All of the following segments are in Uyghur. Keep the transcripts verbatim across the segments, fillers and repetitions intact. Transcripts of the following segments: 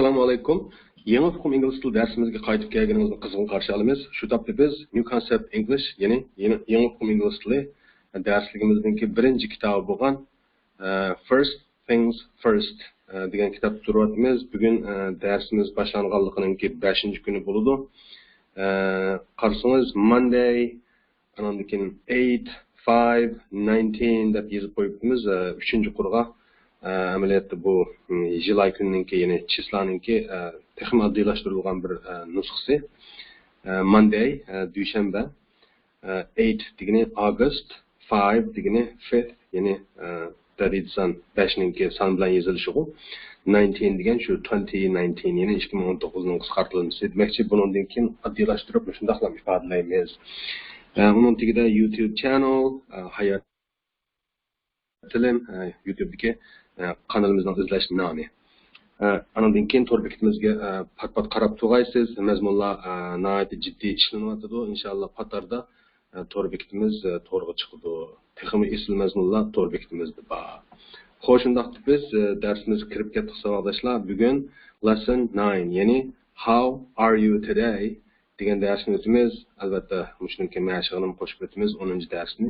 ئەسسالامۇ ئەلەيكۇم. يېڭى ئۇقۇم ئىنگلىز تىلى دەرسىمىزگە قايتىپ كەلگىنىڭىزنى قىزغىن قارشى ئالىمىز. شۇ تاپتا بىز New Concept English، يەنى يېڭى، يېڭى ئۇقۇم ئىنگلىز تىلى دەرسلىكىمىزنىڭكى بىرىنچى كىتابى بولغان، ئە، First Things First، ئە، دېگەن كىتابتا تۇرۇۋاتىمىز. بۈگۈن، ئە، دەرسىمىز باشلانغانلىقىنىڭكى بەشىنچى كۈنى بولىدۇ. ئە، قارىسىڭىز، Monday، ئاناندىن كېيىن eight، five، nineteen دەپ يېزىپ قويۇپتىمىز، ئە، ئۈچىنچى قۇرغا. ئە، ئەمەلىيەتتە بۇ، م، يىل ئاي كۈننىڭكى، يەنى چىسلانىڭكى، ئە، تېخىمۇ ئاددىيلاشتۇرۇلغان بىر، ئە، نۇسخىسى. ئە، Monday، ئە، دۈشەنبە، ئە، eight دېگىنى August، five دېگىنى fifth، يەنى، ئە، تەدرىجىي سان بەشنىڭكى سان بىلەن يېزىلىشىغۇ. Nineteen دېگەن شۇ twenty nineteen، يەنى ئىككى مىڭ ئون توققۇزنىڭ قىسقارتىلمىسى. دېمەكچى، بۇنىڭدىن كېيىن ئاددىيلاشتۇرۇپ مۇشۇنداقلا ئىپادىلەيمىز. ئە، ئۇنىڭ تېگىدە YouTube channel، ئە، ھايات تىلىم، ئە، YouTubeدىكى، ئە، قانىلىمىزنىڭ ئىزدەش نامى. ئە، ئانىڭدىن كېيىن تور بېكىتىمىزگە، ئە، پات-پات قاراپ تۇرغايسىز. مەزمۇنلار، ئە، ناھايىتى جىددىي ئىشلىنىۋاتىدۇ. ئىنشاللا پاتاردا، ئە، تور بېكىتىمىز، ئە، تورغا چىقىدۇ. تېخىمۇ ئېسىل مەزمۇنلار تور بېكىتىمىزدە بار. خوش، شۇنداقتا بىز، ئە، دەرسىمىزگە كىرىپ كەتتۇق، ساۋاقداشلار. بۈگۈن lesson nine، يەنى How are you today؟ دېگەن دەرسنى ئۆتىمىز. ئەلۋەتتە، مۇشۇنىڭ كېيىن مەشىقىنىمۇ قوشۇپ ئۆتىمىز، ئونىنچى دەرسنى.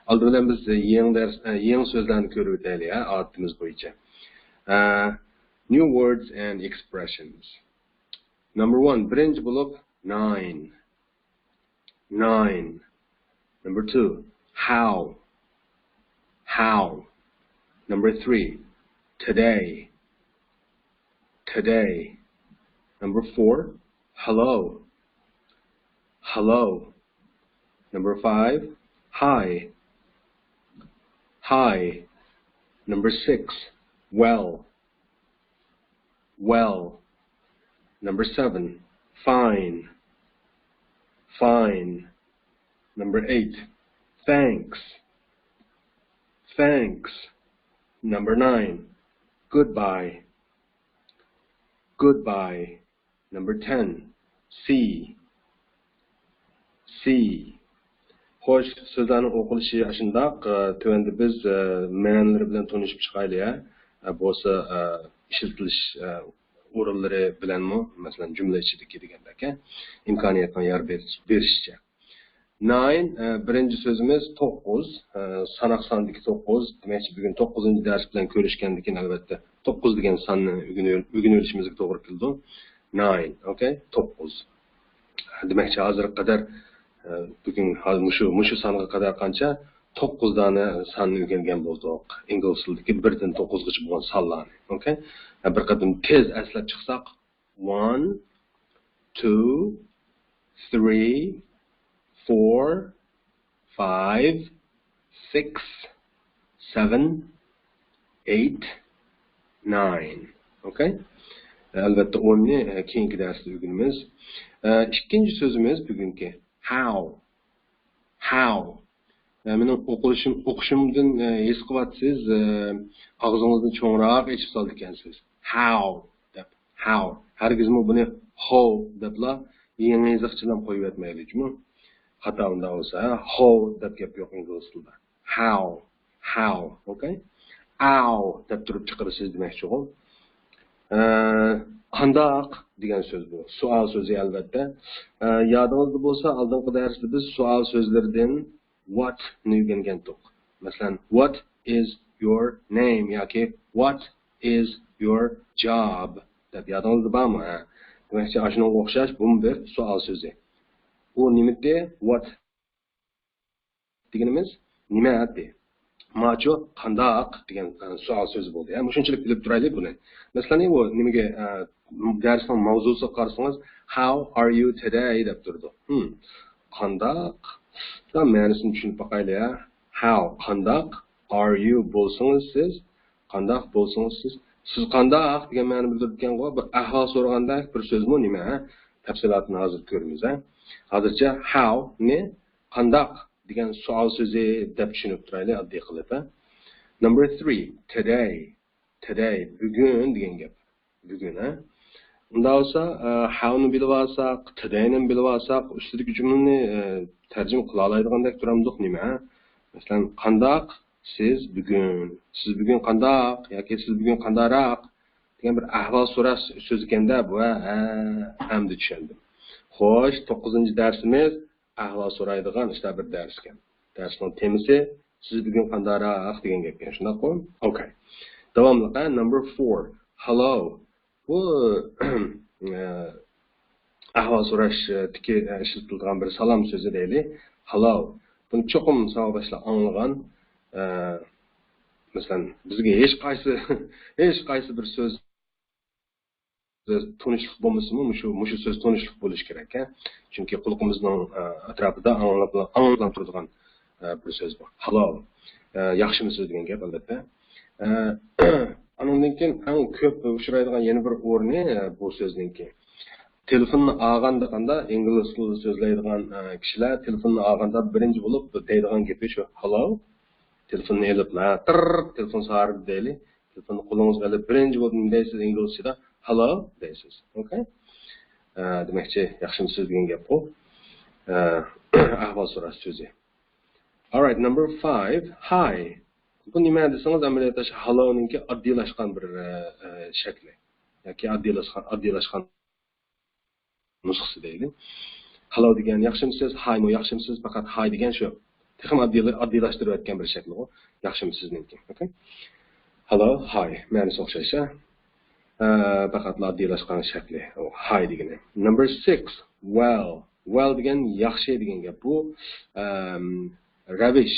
ئالدى بىلەن بىز يېڭى دەرس، ئە، يېڭى سۆزلەرنى كۆرۈۋېتەيلى، ھە، ئادىتىمىز بويىچە. ئە، new words and expressions. Number one، بىرىنچى بولۇپ، nine. Nine. Number two، how. How. Number three، today. Today. Number four، hello. Hello. Number five، hi. Hi. Number six، well. Well. Number seven، fine. Fine. Number eight، thanks. Thanks. Number nine، goodbye. Goodbye. Number ten، see. See. خوش، سۆزلەرنىڭ ئوقۇلۇشى ئاشۇنداق. ئە، تۆۋەندە بىز، ئە، مەنىلىرى بىلەن تونۇشۇپ چىقايلى، ھە. ئە، بولسا، ئە، ئىشلىتىلىش، ئە، ئورۇنلىرى بىلەنمۇ، مەسىلەن، جۈملە ئىچىدىكى دېگەندەك، ھە، ئىمكانىيەتنىڭ يار بېرىش-، بېرىشىچە. Nine، ئە، بىرىنچى سۆزىمىز توققۇز، ئە، ساناق ساندىكى توققۇز. دېمەكچى، بۈگۈن توققۇزىنچى دەرس بىلەن كۆرۈشكەندىن كېيىن، ئەلۋەتتە، توققۇز دېگەن ساننى ئۆگىنىۋېل-، ئۆگىنىۋېلىشىمىزگە توغرا كېلىدۇ. Nine، ئوكەي، توققۇز. دېمەكچى، ھازىرغا قەدەر، ئە، بۈگۈن ھازىر مۇشۇ، مۇشۇ سانغا قەدەر قانچە؟ توققۇز دانە ساننى ئۆگەنگەن بولدۇق. ئىنگلىز تىلىدىكى بىردىن توققۇزغىچە بولغان سانلارنى. ئوكەي؟ ئە، بىر قېتىم تېز ئەسلەپ چىقساق، one، two، three، four، five، six، seven، eight، nine. ئوكەي؟ ئەلۋەتتە، ئوننى، ئە، كېيىنكى دەرستە ئۆگىنىمىز. ئە، ئىككىنچى سۆزىمىز بۈگۈنكى how. How. ئە، مېنىڭ ئوقۇشۇم، ئوقۇشۇمدىن، ئە، ھېس قىلىۋاتىسىز، ئە، ئاغزىڭىزنى چوڭراق ئېچىپ سالىدىكەنسىز. How دەپ. How. ھەرگىزمۇ بۇنى how دەپلا يېڭى يېزىقچىلام قويۇۋەتمەيلى جۇمۇ. خاتا ئۇنداق بولسا، ھە؟ How دەپ گەپ يوق ئىنگلىز تىلىدا. How. How. ئوكەي؟ Ow دەپ تۇرۇپ چىقىرىسىز دېمەكچىغۇ. ئە، قانداق دېگەن سۆز بۇ. سوئال سۆزى ئەلۋەتتە. ئە، يادىڭىزدا بولسا، ئالدىنقى دەرستە بىز سوئال سۆزلىرىدىن what نى ئۆگەنگەنتۇق. مەسىلەن، what is your name ياكى what is your job دەپ يادىڭىزدا بارمۇ؟ ھە. دېمەكچى، ئاشۇنىڭغا ئوخشاش بۇمۇ بىر سوئال سۆزى. ئۇ نېمىدى؟ What دېگىنىمىز نېمە دېدى؟ ماچۇ قانداق دېگەن، ئە، سوئال سۆزى بولدى. ھە، مۇشۇنچىلىك بىلىپ تۇرايلى بۇنى. مەسىلەن، ئۇ نېمىگە، ئە، دەرسنىڭ ماۋزۇسىغا قارىسىڭىز، How are you today دەپ تۇرىدۇ. ھىم، قانداق؟ مەنىسىنى چۈشىنىپ باقايلى، ھە. How، قانداق؟ Are you، بولسىڭىز سىز. قانداق بولسىڭىز سىز. سىز قانداق دېگەن مەنىنى بىلدۈرىدىكەنغۇ، بىر ئەھۋال سورىغاندەك بىر سۆزمۇ نېمە، ھە؟ تەپسىلاتىنى ھازىر كۆرىمىز، ھە. ھازىرچە how نى قانداق دېگەن سوئال سۆزى دەپ چۈشىنىپ تۇرايلى ئاددىي قىلىپ، ھە. Number three، today. Today، بۈگۈن دېگەن گەپ. بۈگۈن، ھە. ئۇنداق بولسا، ئە، how نى بىلىۋالساق، today نى بىلىۋالساق، ئۈستىدىكى جۈملىنى، ئە، تەرجىمە قىلالايدىغاندەك تۇرامدۇق نېمە، ھە؟ مەسىلەن، قانداق سىز بۈگۈن؟ سىز بۈگۈن قانداق؟ ياكى سىز بۈگۈن قانداقراق؟ دېگەن بىر ئەھۋال سوراش سۆزى ئىكەن-دە بۇ. ھە، ھە، ئەمدى چۈشەندىم. خوش، توققۇزىنچى دەرسىمىز ئەھۋال سورايدىغان ئىشتا بىر دەرس ئىكەن. دەرسنىڭ تېمىسى سىز بۈگۈن قانداقراق دېگەن گەپكەن، شۇنداققۇ؟ ئوكەي. داۋاملىق، ھە، number four. Hello. بۇ ئەھۋال سوراشتىكى ئىشلىتىلىدىغان بىر سالام سۆزى دەيلى. Hello. بۇنى چوقۇم ساۋاقداشلار ئاڭلىغان. ئە، مەسىلەن، بىزگە ھېچ قايسى، ھېچ قايسى بىر سۆز تونۇشلۇق بولمىسىمۇ، مۇشۇ، مۇشۇ سۆز تونۇشلۇق بولۇشى كېرەك، ھە. چۈنكى قۇلىقىمىزنىڭ، ئە، ئەتراپىدا ئاڭلىنىپ، ئاڭلىنىپ تۇرىدىغان، ئە، بىر سۆز بۇ. Hello. ئە، ياخشىمۇسىز دېگەن گەپ، ئەلۋەتتە. ئە، ئانىڭدىن كېيىن ئەڭ كۆپ ئۇچرايدىغان يەنە بىر ئورنى، ئە، بۇ سۆزنىڭكى. تېلېفوننى ئالغاندا قانداق، ئىنگلىز تىلىدا سۆزلەيدىغان، ئە، كىشىلەر تېلېفوننى ئالغاندا بىرىنچى بولۇپ دەيدىغان گېپى شۇ، «Hello». تېلېفوننى ئېلىپ، لا، تىرر، تېلېفون سارىدى دەيلى. تېلېفوننى قولىڭىزغا ئېلىپ، بىرىنچى بولۇپ نېمە دەيسىز ئىنگلىزچىدا؟ «Hello» دەيسىز. ئوكەي؟ ئە، دېمەكچى، ياخشىمۇسىز دېگەن گەپ بۇ. ئە، ئەھۋال سوراش سۆزى. Alright, number five, hi. بۇ نېمە دېسىڭىز، ئەمەلىيەتتە شۇ hello نىڭكى ئاددىيلاشقان بىر، ئە، ئە، شەكلى. ياكى ئاددىيلاشقان، ئاددىيلاشقان نۇسخىسى دەيلى. Hello دېگەن ياخشىمۇسىز، hi مۇ ياخشىمۇسىز، پەقەت hi دېگەن شۇ. تېخىمۇ ئاددىيلا-، ئاددىيلاشتۇرۇۋەتكەن بىر شەكلى ئۇ. ياخشىمۇسىزنىڭكى. ئوكەي؟ Hello، hi. مەنىسى ئوخشاش، ھە؟ ئە، پەقەتلا ئاددىيلاشقان شەكلى ئۇ hi دېگىنى. Number six, well. Well دېگەن ياخشى دېگەن گەپ. بۇ، ئەم، رەۋىش،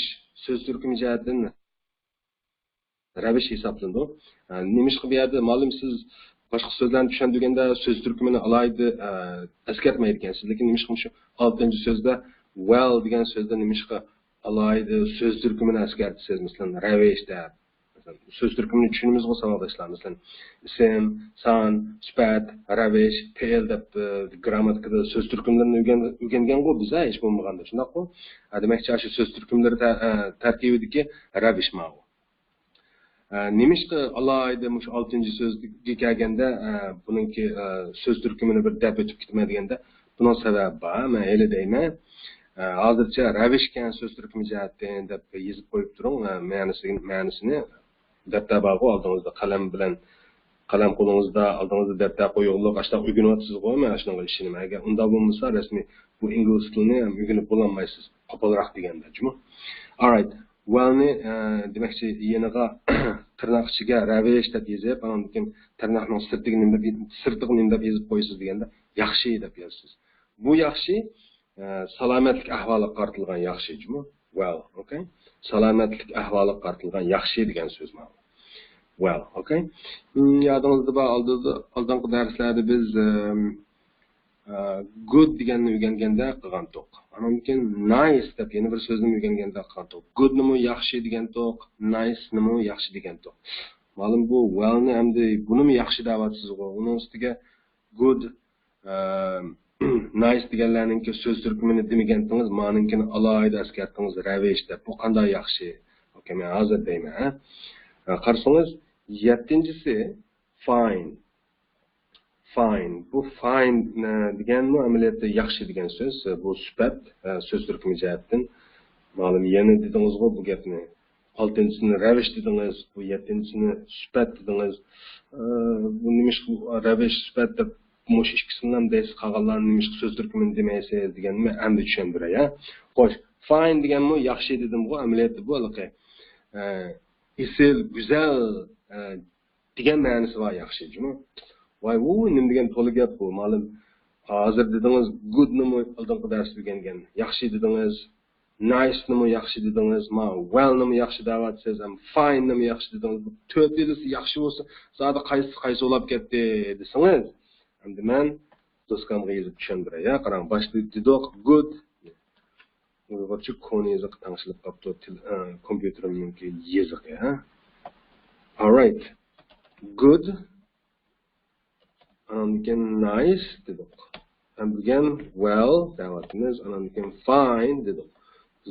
سۆز تۈركۈمى جەھەتتىن رەۋىش ھېسابلىنىدۇ. ئە، نېمىشقا بۇ يەردە، مۇئەللىم، سىز باشقا سۆزلەرنى چۈشەندۈرگەندە سۆز تۈركۈمىنى ئالاھىدە، ئە، ئەسكەرتمەيدىكەنسىز، لېكىن نېمىشقا مۇشۇ ئالتىنچى سۆزدە، well دېگەن سۆزدە نېمىشقا ئالاھىدە سۆز تۈركۈمىنى ئەسكەرتىسىز، مەسىلەن، رەۋىش دەپ؟ مەسىلەن، سۆز تۈركۈمىنى چۈشىنىمىزغۇ، ساۋاقداشلار. مەسىلەن، ئىسىم، سان، سۈپەت، رەۋىش، پېئىل دەپ، ئە، گىرامماتىكىدا سۆز تۈركۈملىرىنى ئۆگەن-، ئۆگەنگەنغۇ بىز، ھە، ھېچ بولمىغاندا، شۇنداققۇ؟ ھە، دېمەكچى، ئاشۇ سۆز تۈركۈملىرى تە-، ئە، تەركىبىدىكى رەۋىش ماۋۇ. ئە، نېمىشقا ئالاھىدە مۇشۇ ئالتىنچى سۆزگە كەلگەندە، ئە، بۇنىڭكى، ئە، سۆز تۈركۈمىنى بىر دەپ ئۆتۈپ كېتىمەن دېگەندە، بۇنىڭ سەۋەبى بار، مەن ھېلى دەيمەن. ئە، ھازىرچە رەۋىشكەن سۆز تۈركۈمى جەھەتتىن دەپ يېزىپ قويۇپ تۇرۇڭ، ئە، مەنىسى، مەنىسىنى. دەپتەر بارغۇ ئالدىڭىزدا، قەلەم بىلەن، قەلەم قولىڭىزدا، ئالدىڭىزدا دەپتەر قويۇقلۇق، ئاشۇنداق ئۆگىنىۋاتىسىزغۇ، مەن ئاشۇنىڭغا ئىشىنىمەن. ئەگەر ئۇنداق بولمىسا، رەسمىي بۇ ئىنگلىز تىلىنى ھەم ئۆگىنىپ بولالمايسىز. قوپالراق دېگەندە، جۇمۇ. Alright. Well نى، ئە، دېمەكچى، يېنىغا تىرناق ئىچىگە رەۋىش دەپ يېزىپ، ئاندىن كېيىن تىرناقنىڭ سىرتىغا نېمە دەپ، سىرتىغا نېمە دەپ يېزىپ قويىسىز دېگەندە، ياخشى دەپ يازىسىز. بۇ ياخشى، ئە، سالامەتلىك ئەھۋالىغا قارىتىلغان ياخشى، جۇمۇ. Well، ئوكەي. سالامەتلىك ئەھۋالىغا قارىتىلغان ياخشى دېگەن سۆز ماۋۇ. Well، ئوكەي. ھىم، يادىڭىزدا بار، ئالدىدا، ئالدىنقى دەرسلەردە بىز، ئەم، ئە، good دېگەننى ئۆگەنگەندە قىلغانتۇق. ئاندىن كېيىن nice دەپ يەنە بىر سۆزنى ئۆگەنگەندە قىلغانتۇق. Good نىمۇ ياخشى دېگەنتۇق، nice نىمۇ ياخشى دېگەنتۇق. مەلۇم بۇ well نى ئەمدى بۇنىمۇ ياخشى دەۋاتىسىزغۇ. ئۇنىڭ ئۈستىگە good، ئە، nice دېگەنلەرنىڭكى سۆز تۈركۈمىنى دېمىگەنتىڭىز، مانىڭكىنى ئالاھىدە ئەسكەرتتىڭىز، رەۋىش دەپ. بۇ قانداق ياخشى؟ ئوكەي، مەن ھازىر دەيمەن، ھە؟ ئە، قارىسىڭىز، يەتتىنچىسى fine. Fine. بۇ fine، ئە، دېگەنمۇ ئەمەلىيەتتە ياخشى دېگەن سۆز. بۇ سۈپەت، ئە، سۆز تۈركۈمى جەھەتتىن. مەلۇم، يەنە دېدىڭىزغۇ بۇ گەپنى. ئالتىنچىسىنى رەۋىش دېدىڭىز، بۇ يەتتىنچىسىنى سۈپەت دېدىڭىز. ئە، بۇ نېمىشقا رەۋىش، سۈپەت دەپ مۇشۇ ئىككىسىنىلا دەيسىز، قالغانلارنى نېمىشقا سۆز تۈركۈمىنى دېمەيسىز دېگەننى مەن ئەمدى چۈشەندۈرەي، ھە. خوش، fine دېگەنمۇ ياخشى دېدىمغۇ، ئەمەلىيەتتە بۇ ھېلىقى، ئە، ئېسىل، گۈزەل، ئە، دېگەن مەنىسى بار ياخشى، جۇمۇ. ۋاي، ۋۇ، نېمە دېگەن تولا گەپ بۇ، مەلۇم. ھازىر دېدىڭىز، good نىمۇ ئالدىنقى دەرستە ئۆگەنگەن، ياخشى دېدىڭىز. Nice نىمۇ ياخشى دېدىڭىز، ما well نىمۇ ياخشى دەۋاتىسىز، ھەم fine نىمۇ ياخشى دېدىڭىز. بۇ تۆتىلىسى ياخشى بولسا، زادى قايسىسى قايسى بولاپ كەتتى دېسىڭىز، ئەمدى مەن دوسكامغا يېزىپ چۈشەندۈرەي. يا، قاراڭ، باشتا دېدۇق، good. ئۇيغۇرچە كونا يېزىققا تەڭشىلىپ قاپتۇ، تىل، ئە، كومپيۇتېرىمنىڭكى يېزىقى، ھە. Alright. Good. ئاندىن كېيىن nice دېدۇق. ھەم بۈگۈن well دەۋاتىمىز. ئاندىن كېيىن fine دېدۇق.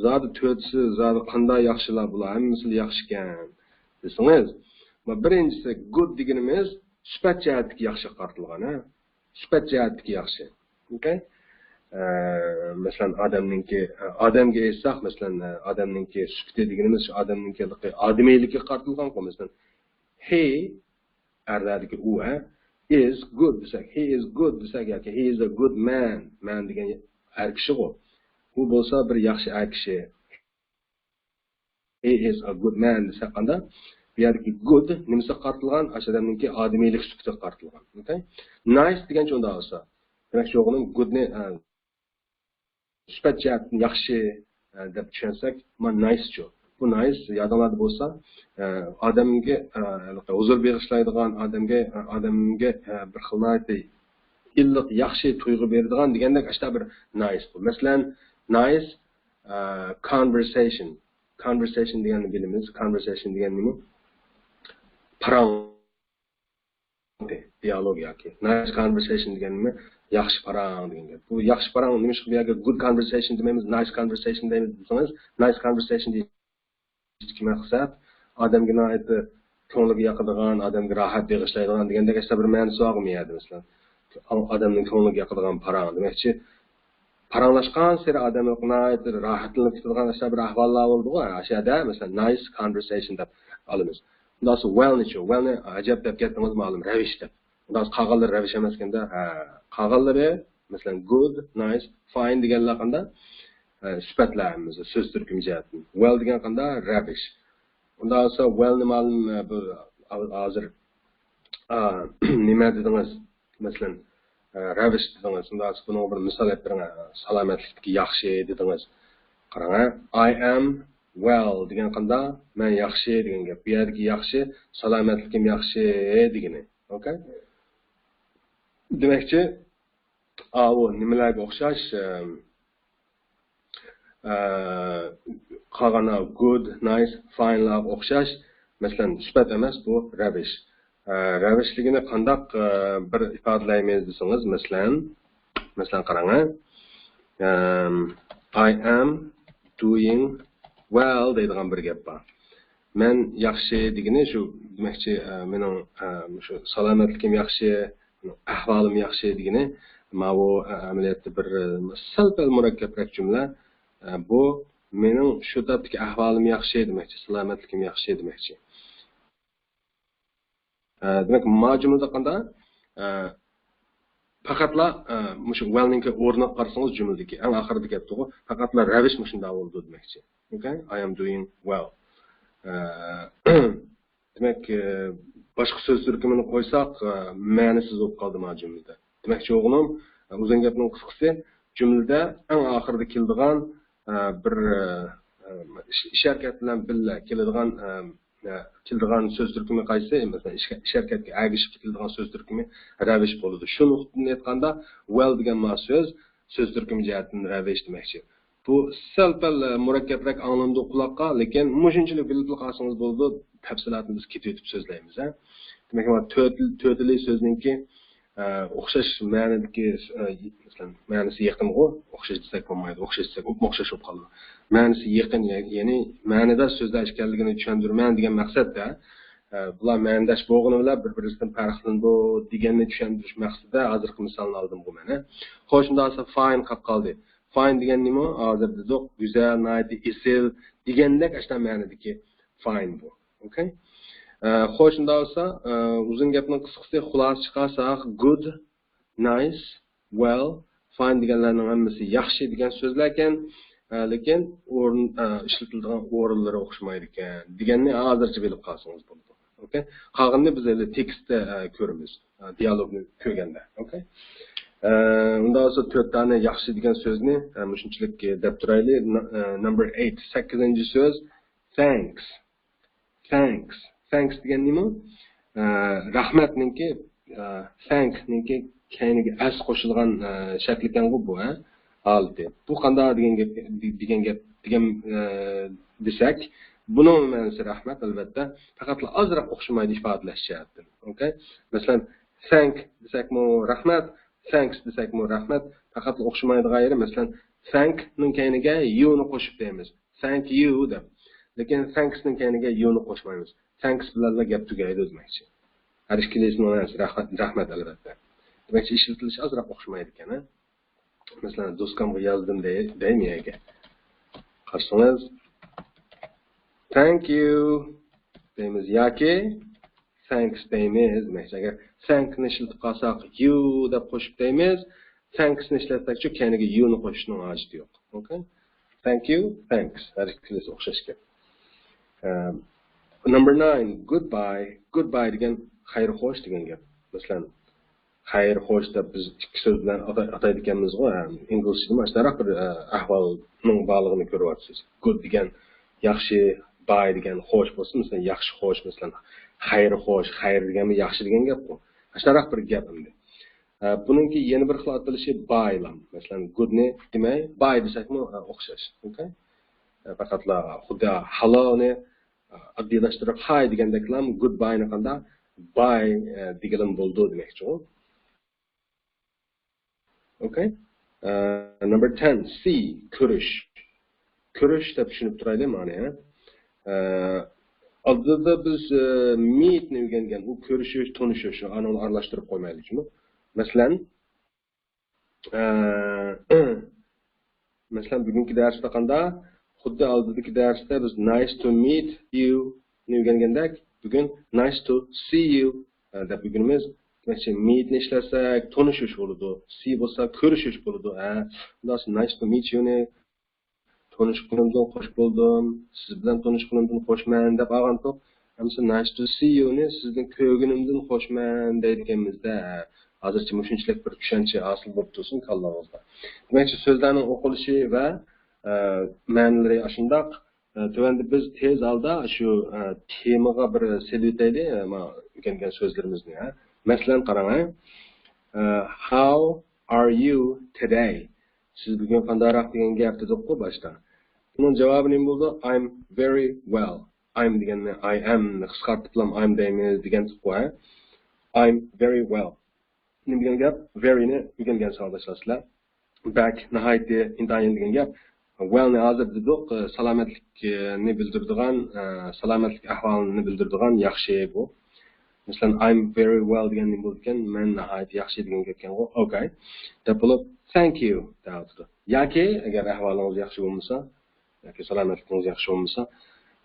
زادى تۆتىسى، زادى قانداق ياخشىلار بۇلار؟ ھەممىسىلا ياخشىكەن دېسىڭىز، بۇ بىرىنچىسى good دېگىنىمىز سۈپەت جەھەتتىكى ياخشىغا قارىتىلغان، ھە؟ سۈپەت جەھەتتىكى ياخشى. ئوكەي؟ ئە، مەسىلەن، ئادەمنىڭكى، ئادەمگە ئېيتساق، مەسىلەن، ئادەمنىڭكى سۈپىتى دېگىنىمىز شۇ ئادەمنىڭكى ئادىمىيلىكىگە قارىتىلغانغۇ. مەسىلەن، he ئەرلەردىكى ئۇ، ھە، is good دېسەك، he is good دېسەك ياكى he is a good man، man دېگەن ئەر كىشىغۇ. ئۇ بولسا بىر ياخشى ئەر كىشى. He is a good man دېسەك قانداق؟ بۇ يەردىكى good نېمىسىگە قارىتىلغان؟ ئاشۇ ئادەمنىڭكى ئادىمىيلىك سۈپىتىگە قارىتىلغان. ئوكەي؟ Nice دېگەنچە ئۇنداق بولسا، دېمەكچى بولغىنىم goodنى، ئە، سۈپەت جەھەتتىن ياخشى، ئە، دەپ چۈشەنسەك، مانا nice چۇ. بۇ nice يادىڭلاردا بولسا، ئە، ئادەمگە، ئە، ھۇزۇر بېغىشلايدىغان، ئادەمگە، ئادەمگە، ئە، بىر خىل ناھايىتى ئىللىق، ياخشى تۇيغۇ بېرىدىغان دېگەندەك ئاشۇنداق بىر nice بۇ. مەسىلەن، nice، ئە، conversation. Conversation دېگەننى بىلىمىز. Conversation دېگەن نېمە؟ پاراڭ. دىئالوگ ياكى. Nice conversation دېگەن نېمە؟ ياخشى پاراڭ دېگەن گەپ. بۇ ياخشى پاراڭ نېمىشقا بۇ يەرگە good conversation دېمەيمىز، nice conversation دەيمىز دېسىڭىز، nice conversation دېيىشتىكى مەقسەت ئادەمگە ناھايىتى كۆڭلىگە ياقىدىغان، ئادەمگە راھەت بېغىشلايدىغان دېگەندەك ئەسلى بىر مەنىسى بارغۇ بۇ يەردە، مەسىلەن. ئادەمنىڭ كۆڭلىگە ياقىدىغان پاراڭ دېمەكچى. پاراڭلاشقانسېرى ئادەم ناھايىتى راھەتلىنىپ كېتىدىغان ئاشۇنداق بىر ئەھۋاللار بولىدىغۇ، ئاشۇ يەردە، مەسىلەن، nice conversation دەپ ئالىمىز. ئۇنداق بولسا well نىچۇ؟ Well نى ئەجەب دەپ كەتتىڭىزمۇ، مەلۇم، رەۋىش دەپ. ئۇنداق بولسا قالغانلىرى رەۋىش ئەمەسكەندە، ھە، قالغانلىرى، مەسىلەن، good، nice، fine دېگەنلەر قانداق؟ ئە، سۈپەتلەر ھەممىسى سۆز تۈركۈمى جەھەتتىن. Well دېگەن قانداق؟ رەۋىش. ئۇنداق بولسا well نى مەلۇم، ئە، بۇ ھازىر، ئا، نېمە دېدىڭىز؟ مەسىلەن، ئە، رەۋىش دېدىڭىز. ئۇنداق بولسا بۇنىڭغا بىر مىسال ئېلىپ بېرىڭ. ئە، سالامەتلىكتىكى ياخشى دېدىڭىز. قاراڭ، ھە. I am well دېگەن قانداق؟ مەن ياخشى دېگەن گەپ. بۇ يەردىكى ياخشى، سالامەتلىكىم ياخشى دېگىنى. ئوكەي؟ دېمەكچى، ئاۋۇ نېمىلەرگە ئوخشاش؟ ئە، ئە، قالغان good، nice، fine لارغا ئوخشاش. مەسىلەن، سۈپەت ئەمەس، بۇ رەۋىش. ئە، رەۋىشلىكىنى قانداق، ئە، بىر ئىپادىلەيمىز دېسىڭىز، مەسىلەن، مەسىلەن، قاراڭ، ھە. ئەم، I am doing well دەيدىغان بىر گەپ بار. مەن ياخشى دېگىنى شۇ، دېمەكچى، ئە، مېنىڭ، ئە، شۇ سالامەتلىكىم ياخشى، ئەھۋالىم ياخشى دېگىنى، ماۋۇ، ئە، ئەمەلىيەتتە بىر، ئە، سەل پەل مۇرەككەپرەك جۈملە. ئە، بۇ مېنىڭ شۇ تاپتىكى ئەھۋالىم ياخشى دېمەكچى، سالامەتلىكىم ياخشى دېمەكچى. ئە، دېمەك، ما جۈملىدە قانداق؟ ئە، پەقەتلا، ئە، مۇشۇ well نىڭكى ئورنىغا قارىسىڭىز جۈملىدىكى ئەڭ ئاخىرىدا كەپتىغۇ، پەقەتلا رەۋىش مۇشۇنداق بولىدۇ دېمەكچى. ئوكەي؟ I am doing well. ئە، دېمەك، ئە، باشقا سۆز تۈركۈمىنى قويساق، ئە، مەنىسىز بولۇپ قالدى ما جۈملىدە. دېمەكچى بولغىنىم، ئە، ئۇزۇن گەپنىڭ قىسقىسى، جۈملىدە ئەڭ ئاخىرىدا كېلىدىغان، ئە، بىر، ئە، ئىش، ئىش ھەرىكەت بىلەن بىللە كېلىدىغان، ئە، ئە، كېلىدىغان سۆز تۈركۈمى قايسى؟ مەسىلەن، ئىش، ئىش ھەرىكەتكە ئەگىشىپ كېلىدىغان سۆز تۈركۈمى رەۋىش بولىدۇ. شۇ نۇقتىدىن ئېيتقاندا، well دېگەن ما سۆز، سۆز تۈركۈمى جەھەتتىن رەۋىش دېمەكچى. بۇ سەل پەل، ئە، مۇرەككەپرەك ئاڭلىنىدۇ قۇلاققا، لېكىن مۇشۇنچىلىك بىلىپلا قالسىڭىز بولىدۇ، تەپسىلاتىنى بىز كېتىۋېتىپ سۆزلەيمىز، ھە. دېمەك، مانا تۆت، تۆتىلى سۆزنىڭكى، ئە، ئوخشاش مەنىدىكى، ئە، مەسىلەن، مەنىسى يېقىنغۇ، ئوخشاش دېسەك بولمايدۇ، ئوخشاش دېسەك ئوپمۇ ئوخشاش بولۇپ قالىدۇ. مەنىسى يېقىن، يە-، يەنى مەنىداش سۆزلەر ئىكەنلىكىنى چۈشەندۈرىمەن دېگەن مەقسەتتە، ئە، بۇلار مەنىداش بولغىنى بىلەن بىر-بىرسىدىن پەرقلىنىدۇ دېگەننى چۈشەندۈرۈش مەقسىتىدە ھازىرقى مىسالنى ئالدىمغۇ مەن، ھە. خوش، ئۇنداق بولسا fine قاپ قالدى. Fine دېگەن نېمە؟ ھازىر دېدۇق، گۈزەل، ناھايىتى ئېسىل دېگەندەك ئاشۇنداق مەنىدىكى fine بۇ. ئوكەي؟ ئە، خوش، شۇنداق بولسا، ئە، ئۇزۇن گەپنىڭ قىسقىسى، خۇلاسە چىقارساق، good، nice، well، fine دېگەنلەرنىڭ ھەممىسى ياخشى دېگەن سۆزلەركەن، ئە، لېكىن ئورۇن، ئە، ئىشلىتىلىدىغان ئورۇنلىرى ئوخشىمايدىكەن دېگەننى ھازىرچە بىلىپ قالسىڭىز بولىدۇ. ئوكەي؟ قالغىنىنى بىز ھېلى تېكىستتە، ئە، كۆرىمىز. ئە، دىيالوگنى كۆرگەندە. ئوكەي؟ ئە، ئۇنداق بولسا تۆت دانە ياخشى دېگەن سۆزنى، ئە، مۇشۇنچىلىك دەپ تۇرايلى. ن-، ئە، number eight، سەككىزىنچى سۆز. Thanks. Thanks. Thanks دېگەن نېمە؟ ئە، رەھمەتنىڭكى، ئە، thank نىڭكى كەينىگە s قوشۇلغان، ئە، شەكلىكەنغۇ بۇ، ھە؟ ھالىتى. بۇ قانداق دېگەن گەپ، دېگەن گەپ، دېگەن، ئە، دېسەك، بۇنىڭ مەنىسى رەھمەت، ئەلۋەتتە. پەقەتلا ئازراق ئوخشىمايدۇ ئىپادىلەش جەھەتتىن. ئوكەي؟ مەسىلەن، thank دېسەكمۇ رەھمەت، thanks دېسەكمۇ رەھمەت. پەقەتلا ئوخشىمايدىغان يېرى، مەسىلەن، thank نىڭ كەينىگە you نى قوشۇپ دەيمىز. Thank you دەپ. لېكىن thanks نىڭ كەينىگە you نى قوشمايمىز. Thanks بىلەنلا گەپ تۈگەيدۇ دېمەكچى. ھەر ئىككىلىسىنىڭ مەنىسى رەھمەت، رەھمەت ئەلۋەتتە. دېمەكچى، ئىشلىتىلىشى ئازراق ئوخشىمايدىكەن، ھە؟ مەسىلەن، دوسكامغا يازدىم دەي-، دەيمەن يەرگە. قارىسىڭىز، thank you دەيمىز ياكى thanks دەيمىز دېمەكچى. ئەگەر thank نى ئىشلىتىپ قالساق، you دەپ قوشۇپ دەيمىز. Thanks نى ئىشلەتسەكچۇ، كەينىگە you نى قوشۇشنىڭ ھاجىتى يوق. Okay? Thank you, thanks. ھەر ئىككىلىسى ئوخشاش گەپ. ئە، number nine, goodbye. Goodbye دېگەن خەير خوش دېگەن گەپ. مەسىلەن، خەير خوش دەپ بىز ئىككى سۆز بىلەن ئاتا-، ئاتايدىكەنمىزغۇ. ھە، ئىنگلىزچىدىمۇ ئاشۇنداق بىر، ئە، ئەھۋالنىڭ بارلىقىنى كۆرۈۋاتىسىز. Good دېگەن ياخشى، bye دېگەن خوش بولسا، مەسىلەن، ياخشى خوش، مەسىلەن، خەير خوش، خەير دېگەنمۇ ياخشى دېگەن گەپقۇ. ئاشۇنداق بىر گەپ ئەمدى. ئە، بۇنىڭكى يەنە بىر خىل ئاتىلىشى بايلام. مەسىلەن، گۇدنى دېمەي، باي دېسەكمۇ، ئە، ئوخشاش. ئوكەي؟ ئە، پەقەتلا خۇددى ھالونى، ئە، ئاددىيلاشتۇرۇپ، ھاي دېگەندەكلا گۇد باينى قاندا باي، ئە، دېگىلىمۇ بولىدۇ دېمەكچىغۇ. ئوكەي؟ ئە، number ten, see, كۆرۈش. كۆرۈش دەپ چۈشىنىپ تۇرايلى مانا. ئە، ئالدىدا بىز، ئە، meet نى ئۆگەنگەن، ئۇ كۆرۈشۈش، تونۇشۇش، ئانىڭ ئارىلاشتۇرۇپ قويمايلىچۇمۇ. مەسىلەن، ئە، مەسىلەن، بۈگۈنكى دەرستە قاندا؟ خۇددى ئالدىدىكى دەرستە بىز nice to meet you نى ئۆگەنگەندەك، بۈگۈن nice to see you، ئە، دەپ ئۆگىنىمىز. دېمەكچى، meet نى ئىشلەتسەك، تونۇشۇش بولىدۇ. See بولسا كۆرۈشۈش بولىدۇ. ھە، nice to meet you نى تونۇشقىنىمدىن خوش بولدۇم، سىز بىلەن تونۇشقىنىمدىن خوشمەن دەپ ئالغانتۇق. ئەمسە nice to see you نى سىزنى كۆرگىنىمدىن خوشمەن دەيدىكەنمىز-دە. ھازىرچە مۇشۇنچىلىك بىر چۈشەنچە ھاسىل بولۇپ تۇرسۇن كاللاڭىزدا. دېمەكچى، سۆزلەرنىڭ ئوقۇلۇشى ۋە، ئە، مەنىلىرى ئاشۇنداق. ئە، تۆۋەندە بىز تېز ھالدا شۇ، ئە، تېمىغا بىر سېلىۋېتەيلى، ئە، ما ئۆگەنگەن سۆزلىرىمىزنى، ھە. مەسىلەن، قاراڭ، ھە. ئە، How are you today? سىز بۈگۈن قانداقراق دېگەن گەپ دېدۇققۇ باشتا. بۇنىڭ جاۋابى نېمە بولىدۇ؟ I'm very well. I'm دېگەننى I am نى قىسقارتىپلام I'm دەيمىز دېگەنتۇققۇ، ھە. I'm very well. نېمە دېگەن گەپ؟ Very نى ئۆگەنگەن ساۋاقداشلار سىلەر. بەك، ناھايىتى، ئىنتايىن دېگەن گەپ. Well نى ھازىر دېدۇق، ئە، سالامەتلىكنى بىلدۈرىدىغان، ئە، سالامەتلىك ئەھۋالىنى بىلدۈرىدىغان ياخشى بۇ. مەسىلەن، I'm very well دېگەن نېمە بولىدىكەن؟ مەن ناھايىتى ياخشى دېگەن گەپكەنغۇ. ئوكەي. دەپ بولۇپ، thank you دەۋاتىدۇ. ياكى ئەگەر ئەھۋالىڭىز ياخشى بولمىسا، ياكى سالامەتلىكىڭىز ياخشى بولمىسا،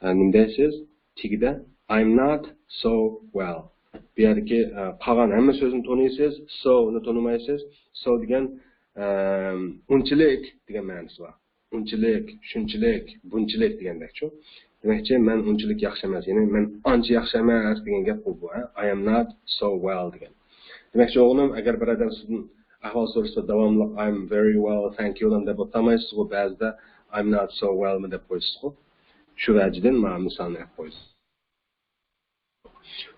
ئە، نېمە دەيسىز؟ تېگىدە I'm not so well. بۇ يەردىكى، ئە، قالغان ھەممە سۆزنى تونۇيسىز، so نى تونۇمايسىز. So دېگەن، ئە، ئۇنچىلىك دېگەن مەنىسى بار. ئۇنچىلىك، شۇنچىلىك، بۇنچىلىك دېگەندەكچۇ. دېمەكچى، مەن ئۇنچىلىك ياخشى ئەمەس، يەنى مەن ئانچە ياخشى ئەمەس دېگەن گەپ بۇ، بۇ، ھە؟ I am not so well دېگەن. دېمەكچى، ئوغلۇم، ئەگەر بىر ئادەم سىزدىن ئەھۋال سورىسا، داۋاملىق I'm very well, thank you لام دەپ ئولتۇرمايسىزغۇ، بەزىدە I'm not so well مۇ دەپ قويىسىزغۇ. شۇ ۋەجىدىن مانا مىسالنى ئېلىپ قويدۇم.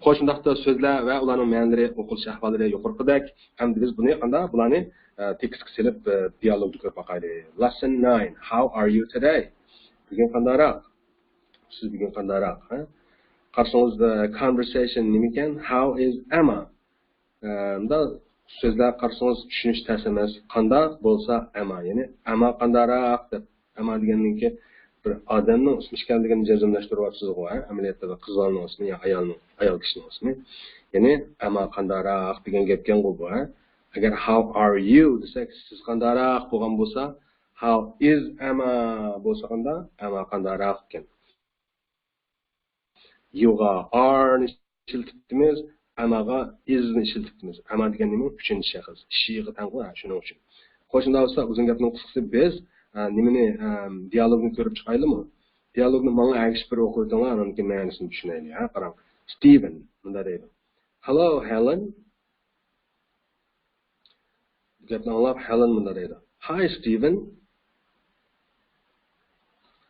خوش، شۇنداقتا سۆزلەر ۋە ئۇلارنىڭ مەنىلىرى، ئوقۇلۇش ئەھۋاللىرى يۇقىرىقىدەك. ئەمدى بىز بۇنى قانداق، بۇلارنى، ئە، تېكىستكە سېلىپ، ئە، دىيالوگدا كۆرۈپ باقايلى. Lesson nine, how are you today? بۈگۈن قانداقراق؟ سىز بۈگۈن قانداقراق، ھە؟ قارىسىڭىز، ئە، conversation نېمىكەن؟ How is Emma? ئە، مۇنداق سۆزلەر قارىسىڭىز چۈشىنىش تەس ئەمەس. قانداق بولسا ئەما، يەنى ئەما قانداقراق دەپ، ئەما دېگەننىڭكى بىر ئادەمنىڭ ئىسمى ئىكەنلىكىنى جەزملەشتۈرۈۋاتىسىزغۇ، ھە؟ ئەمەلىيەتتە بىر قىز بالىنىڭ ئىسمى يا ئايالنىڭ، ئايال كىشىنىڭ ئىسمى. يەنى ئەما قانداقراق دېگەن گەپكەنغۇ بۇ، ھە؟ ئەگەر how are you دېسەك، سىز قانداقراق بولغان بولسا، how is Emma بولسا قانداق؟ ئەما قانداقراق ئىكەن. يۇغا ئارنى ئىشلىتىپتىمىز، ئەماغا ئىزنى ئىشلىتىپتىمىز. ئەما دېگەن نېمە؟ ئۈچىنچى شەخس. شىغا تەڭغۇ، ھە، شۇنىڭ ئۈچۈن. خوش، شۇنداق بولسا، ئۇزۇن گەپنىڭ قىسقىسى بىز، ئە، نېمىنى، ئە، دىيالوگنى كۆرۈپ چىقايلىمۇ؟ دىيالوگنى ماڭا ئەگىشىپ بىر ئوقۇۋېتىڭلار، ئانىڭدىن كېيىن مەنىسىنى چۈشىنەيلى، ھە؟ قاراڭ. ستىۋېن مۇنداق دەيدۇ. Hello, Helen. بۇ گەپنى ئاڭلاپ، ھېلېن مۇنداق دەيدۇ. Hi, Steven.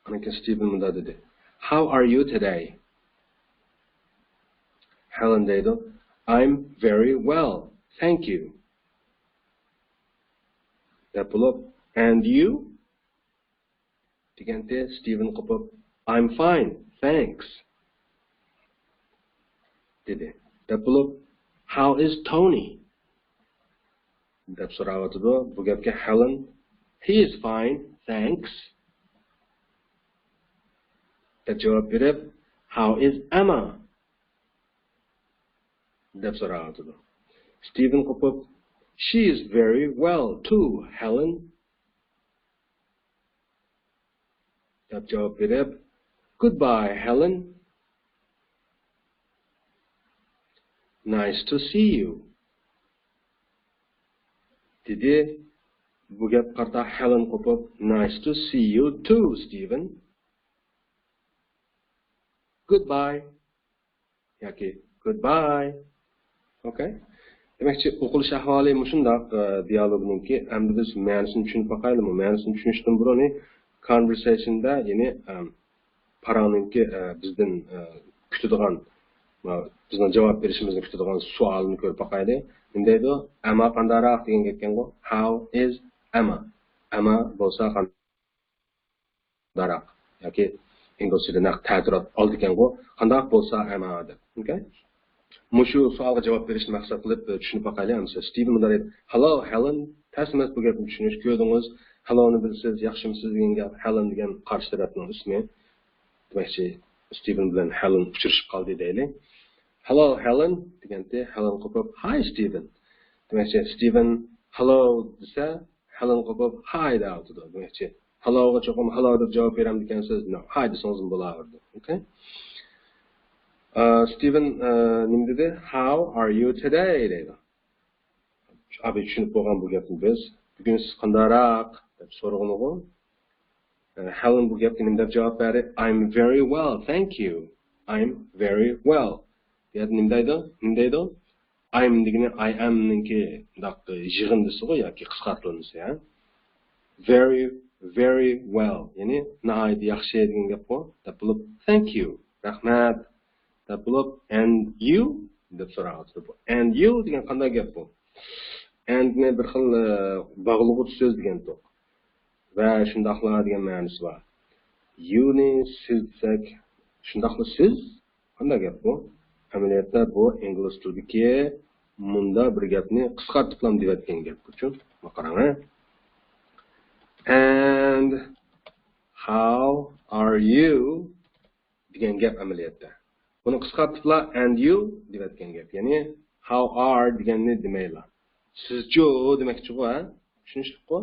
ئاندىن كېيىن ستىۋېن مۇنداق دېدى. How are you today? ھېلېن دەيدۇ. I'm very well, thank you. دەپ بولۇپ، And you? دېگەنتى ستىۋېن قوپۇپ، I'm fine, thanks. دېدى. دەپ بولۇپ، How is Tony? دەپ سوراۋاتىدۇ. بۇ گەپكە ھېلېن، He is fine, thanks. دەپ جاۋاب بېرىپ، How is Emma? دەپ سوراۋاتىدۇ. ستىۋېن قوپۇپ، She is very well too, Helen. دەپ جاۋاب بېرىپ، Goodbye, Helen. Nice to see you. دېدى. بۇ گەپ قارىتا ھېلېن قوپۇپ، Nice to see you too, Steven. Goodbye. ياكى Goodbye. ئوكەي. دېمەكچى، ئوقۇلۇش ئەھۋالى مۇشۇنداق، ئە، دىيالوگنىڭكى. ئەمدى بىز مەنىسىنى چۈشىنىپ باقايلىمۇ؟ مەنىسىنى چۈشىنىشتىن بۇرۇن، conversation دا، يەنى، ئەم، پاراڭنىڭكى، ئە، بىزدىن، ئە، كۈتىدىغان، ئە، بىزنىڭ جاۋاب بېرىشىمىزنى كۈتىدىغان سوئالنى كۆرۈپ باقايلى. نېمە دەيدۇ؟ ئەما قانداقراق دېگەن گەپكەنغۇ؟ How is Emma? ئەما بولسا قانداقراق؟ ياكى ئىنگلىزچىدا نەق تەتۈرات ئالىدىكەنغۇ؟ قانداق بولسا ئەما دەپ. ئوكەي؟ مۇشۇ سوئالغا جاۋاب بېرىشنى مەقسەت قىلىپ، ئە، چۈشىنىپ باقايلى ئەمىسە. ستىۋېن مۇنداق دەيدۇ. Hello, Helen. تەس ئەمەس بۇ گەپنى چۈشىنىش، كۆردىڭىز. Hello نى بىلىسىز، ياخشىمۇسىز دېگەن گەپ. ھېلېن دېگەن قارشى تەرەپنىڭ ئىسمى. دېمەكچى، ستىۋېن بىلەن ھېلېن ئۇچرىشىپ قالدى دەيلى. Hello, Helen دېگەنتى، ھېلېن قوپۇپ، Hi, Steven. دېمەكچى، ستىۋېن hello دېسە، ھېلېن قوپۇپ، Hi دەۋاتىدۇ. دېمەكچى، hello غا چوقۇم hello دەپ جاۋاب بېرەمدىكەنسىز؟ No, hi دېسىڭىزمۇ بولاۋېرىدۇ. ئوكەي؟ ئە، ستىۋېن، ئە، نېمە دېدى؟ How are you today دەيدۇ. ئابى چۈشىنىپ بولغان بۇ گەپنى بىز. بۈگۈن سىز قانداقراق دەپ سورىغىنىغۇ. ئە، ھېلېن بۇ گەپكە نېمە دەپ جاۋاب بەردى؟ I'm very well, thank you. I'm very well. بۇ يەردە نېمە دەيدۇ؟ نېمە دەيدۇ؟ I'm دېگىنى I am نىڭكى مۇنداق يىغىندىسىغۇ ياكى قىسقارتىلمىسى، ھە؟ Very, very well. يەنى ناھايىتى ياخشى دېگەن گەپقۇ. دەپ بولۇپ، thank you. رەھمەت. دەپ بولۇپ، and you دەپ سوراۋاتىدۇ بۇ. And you دېگەن قانداق گەپ بۇ؟ And نى بىر خىل، ئە، باغلىغۇچ سۆز دېگەنتۇق. ۋە شۇنداقلا دېگەن مەنىسى بار. You نى سىز دېسەك، شۇنداقلا سىز؟ قانداق گەپ بۇ؟ ئەمەلىيەتتە بۇ ئىنگلىز تىلىدىكى مۇندا بىر گەپنى قىسقارتىپلام دېۋەتكەن گەپ ئۇچۇن. قاراڭ، ھە؟ And how are you دېگەن گەپ ئەمەلىيەتتە. بۇنى قىسقارتىپلا and you دېۋەتكەن گەپ. يەنى how are دېگەننى دېمەيلا. سىزچۇ دېمەكچىغۇ، ھە؟ چۈشىنىشلىكقۇ؟